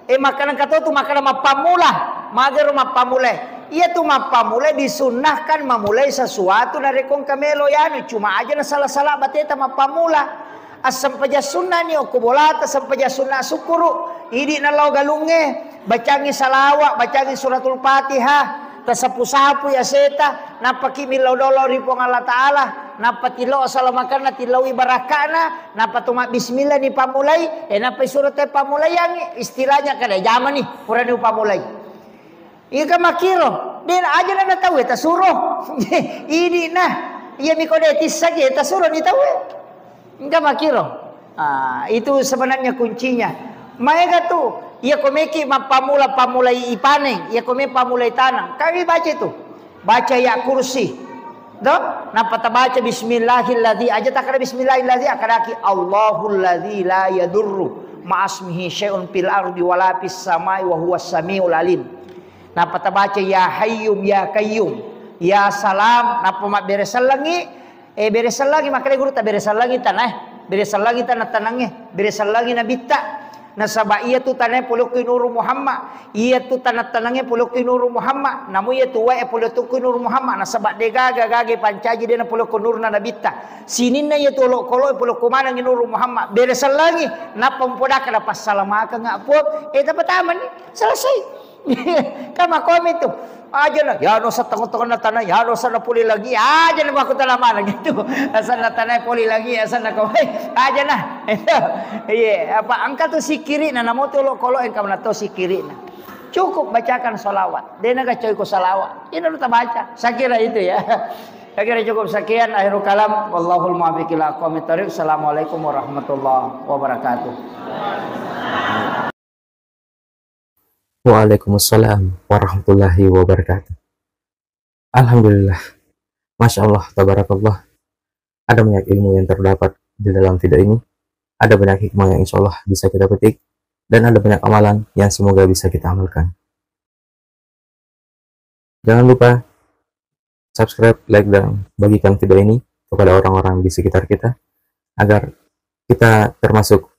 Eh, makkada engka to tu makkada mappammula. Magero mappammula. Iya tu mappammula disunnahkan memulai sesuatu narekko engka melo yanu, cuma aja na sala-sala bateta mappammula. Assempajang sunnani okko bolata, sempajang sunna sukkuru, idi nalao galungnge, bacangi salawa, bacangi suratul Fatihah, tasapu-sapu ya seta, nappaki millau dolo ri Puang Allah Ta'ala, nappa tillau salamakanna, tillaui barakka'na, nappa tu mabbismillah ni pammulai, eh, nappa surata pammulaiangi, istilahnya kada jamani, purani upammulai. Iya kan makkiro, de aja na tau tasuro. Idi na, iya miko de tissaki tasuro ni tau. Engka makkiro. Ah, itu sebenarnya kuncinya. Maega tu, iya ko meki mappammula-pammulai ipaneng, iya ko me pammulai tanang. Kami baca itu. Baca ya kursi. Do? Nappa tabaca bismillahilladzi, aja takkada bismillahilladzi, akkadaki Allahulladzi la yadurru Ma'asmihi syai'un fil ardi wala fis samai wa huwas samiul alim. Nappa tabaca ya hayyum ya qayyum, ya salam, nappa mabbere sellengi, eh, bere sellengi, makanya guru ta bere sellengi tanah, bere sellengi tanah tanange, bere sellengi nabitta. Nasaba iya tu tanah polokki Nuru Muhammad, iya tu tanah tanange polokki Nuru Muhammad, namu iya tu wae polokki Nuru Muhammad, nasaba degaga gage pancaji dena polokko nurna nabitta. Sininna iya tu olokolo polokko manengi Nuru Muhammad, bere sellengi, nappa mpodaka na passalamakeng appo, eh, tapi tamani, selesai. Kan makomi tu. Aja na, ya no sa tengok-tengok na tanah, ya no sa na puli lagi, aja na aku tanah mana gitu. Asal na tanah puli lagi, asal na kau, aja na. Iya, apa angka tu sikiri na, namo tu olokolo engka na to sikiri na. Cukup bacakan salawat. Dena gacoi ko salawat. Ini lu tabaca. Saya kira itu ya. Saya kira cukup sekian. Akhirul kalam. Wallahul muwaffiq ila aqwamit thariq. Assalamualaikum warahmatullahi wabarakatuh. Waalaikumsalam warahmatullahi wabarakatuh. Alhamdulillah. Masya Allah, tabarakallah. Ada banyak ilmu yang terdapat di dalam video ini. Ada banyak hikmah yang insya Allah bisa kita petik. Dan ada banyak amalan yang semoga bisa kita amalkan. Jangan lupa subscribe, like, dan bagikan video ini kepada orang-orang di sekitar kita, agar kita termasuk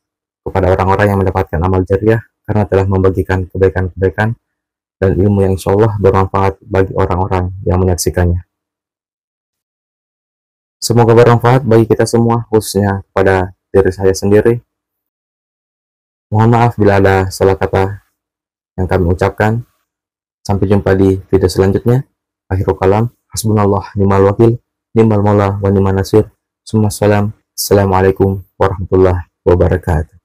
kepada orang-orang yang mendapatkan amal jariah karena telah membagikan kebaikan-kebaikan dan ilmu yang insya Allah bermanfaat bagi orang-orang yang menyaksikannya. Semoga bermanfaat bagi kita semua, khususnya kepada diri saya sendiri. Mohon maaf bila ada salah kata yang kami ucapkan. Sampai jumpa di video selanjutnya. Akhirul kalam, hasbunallah ni'mal wakil, ni'mal maula wa ni'man nasir. Summa salam. Assalamualaikum warahmatullahi wabarakatuh.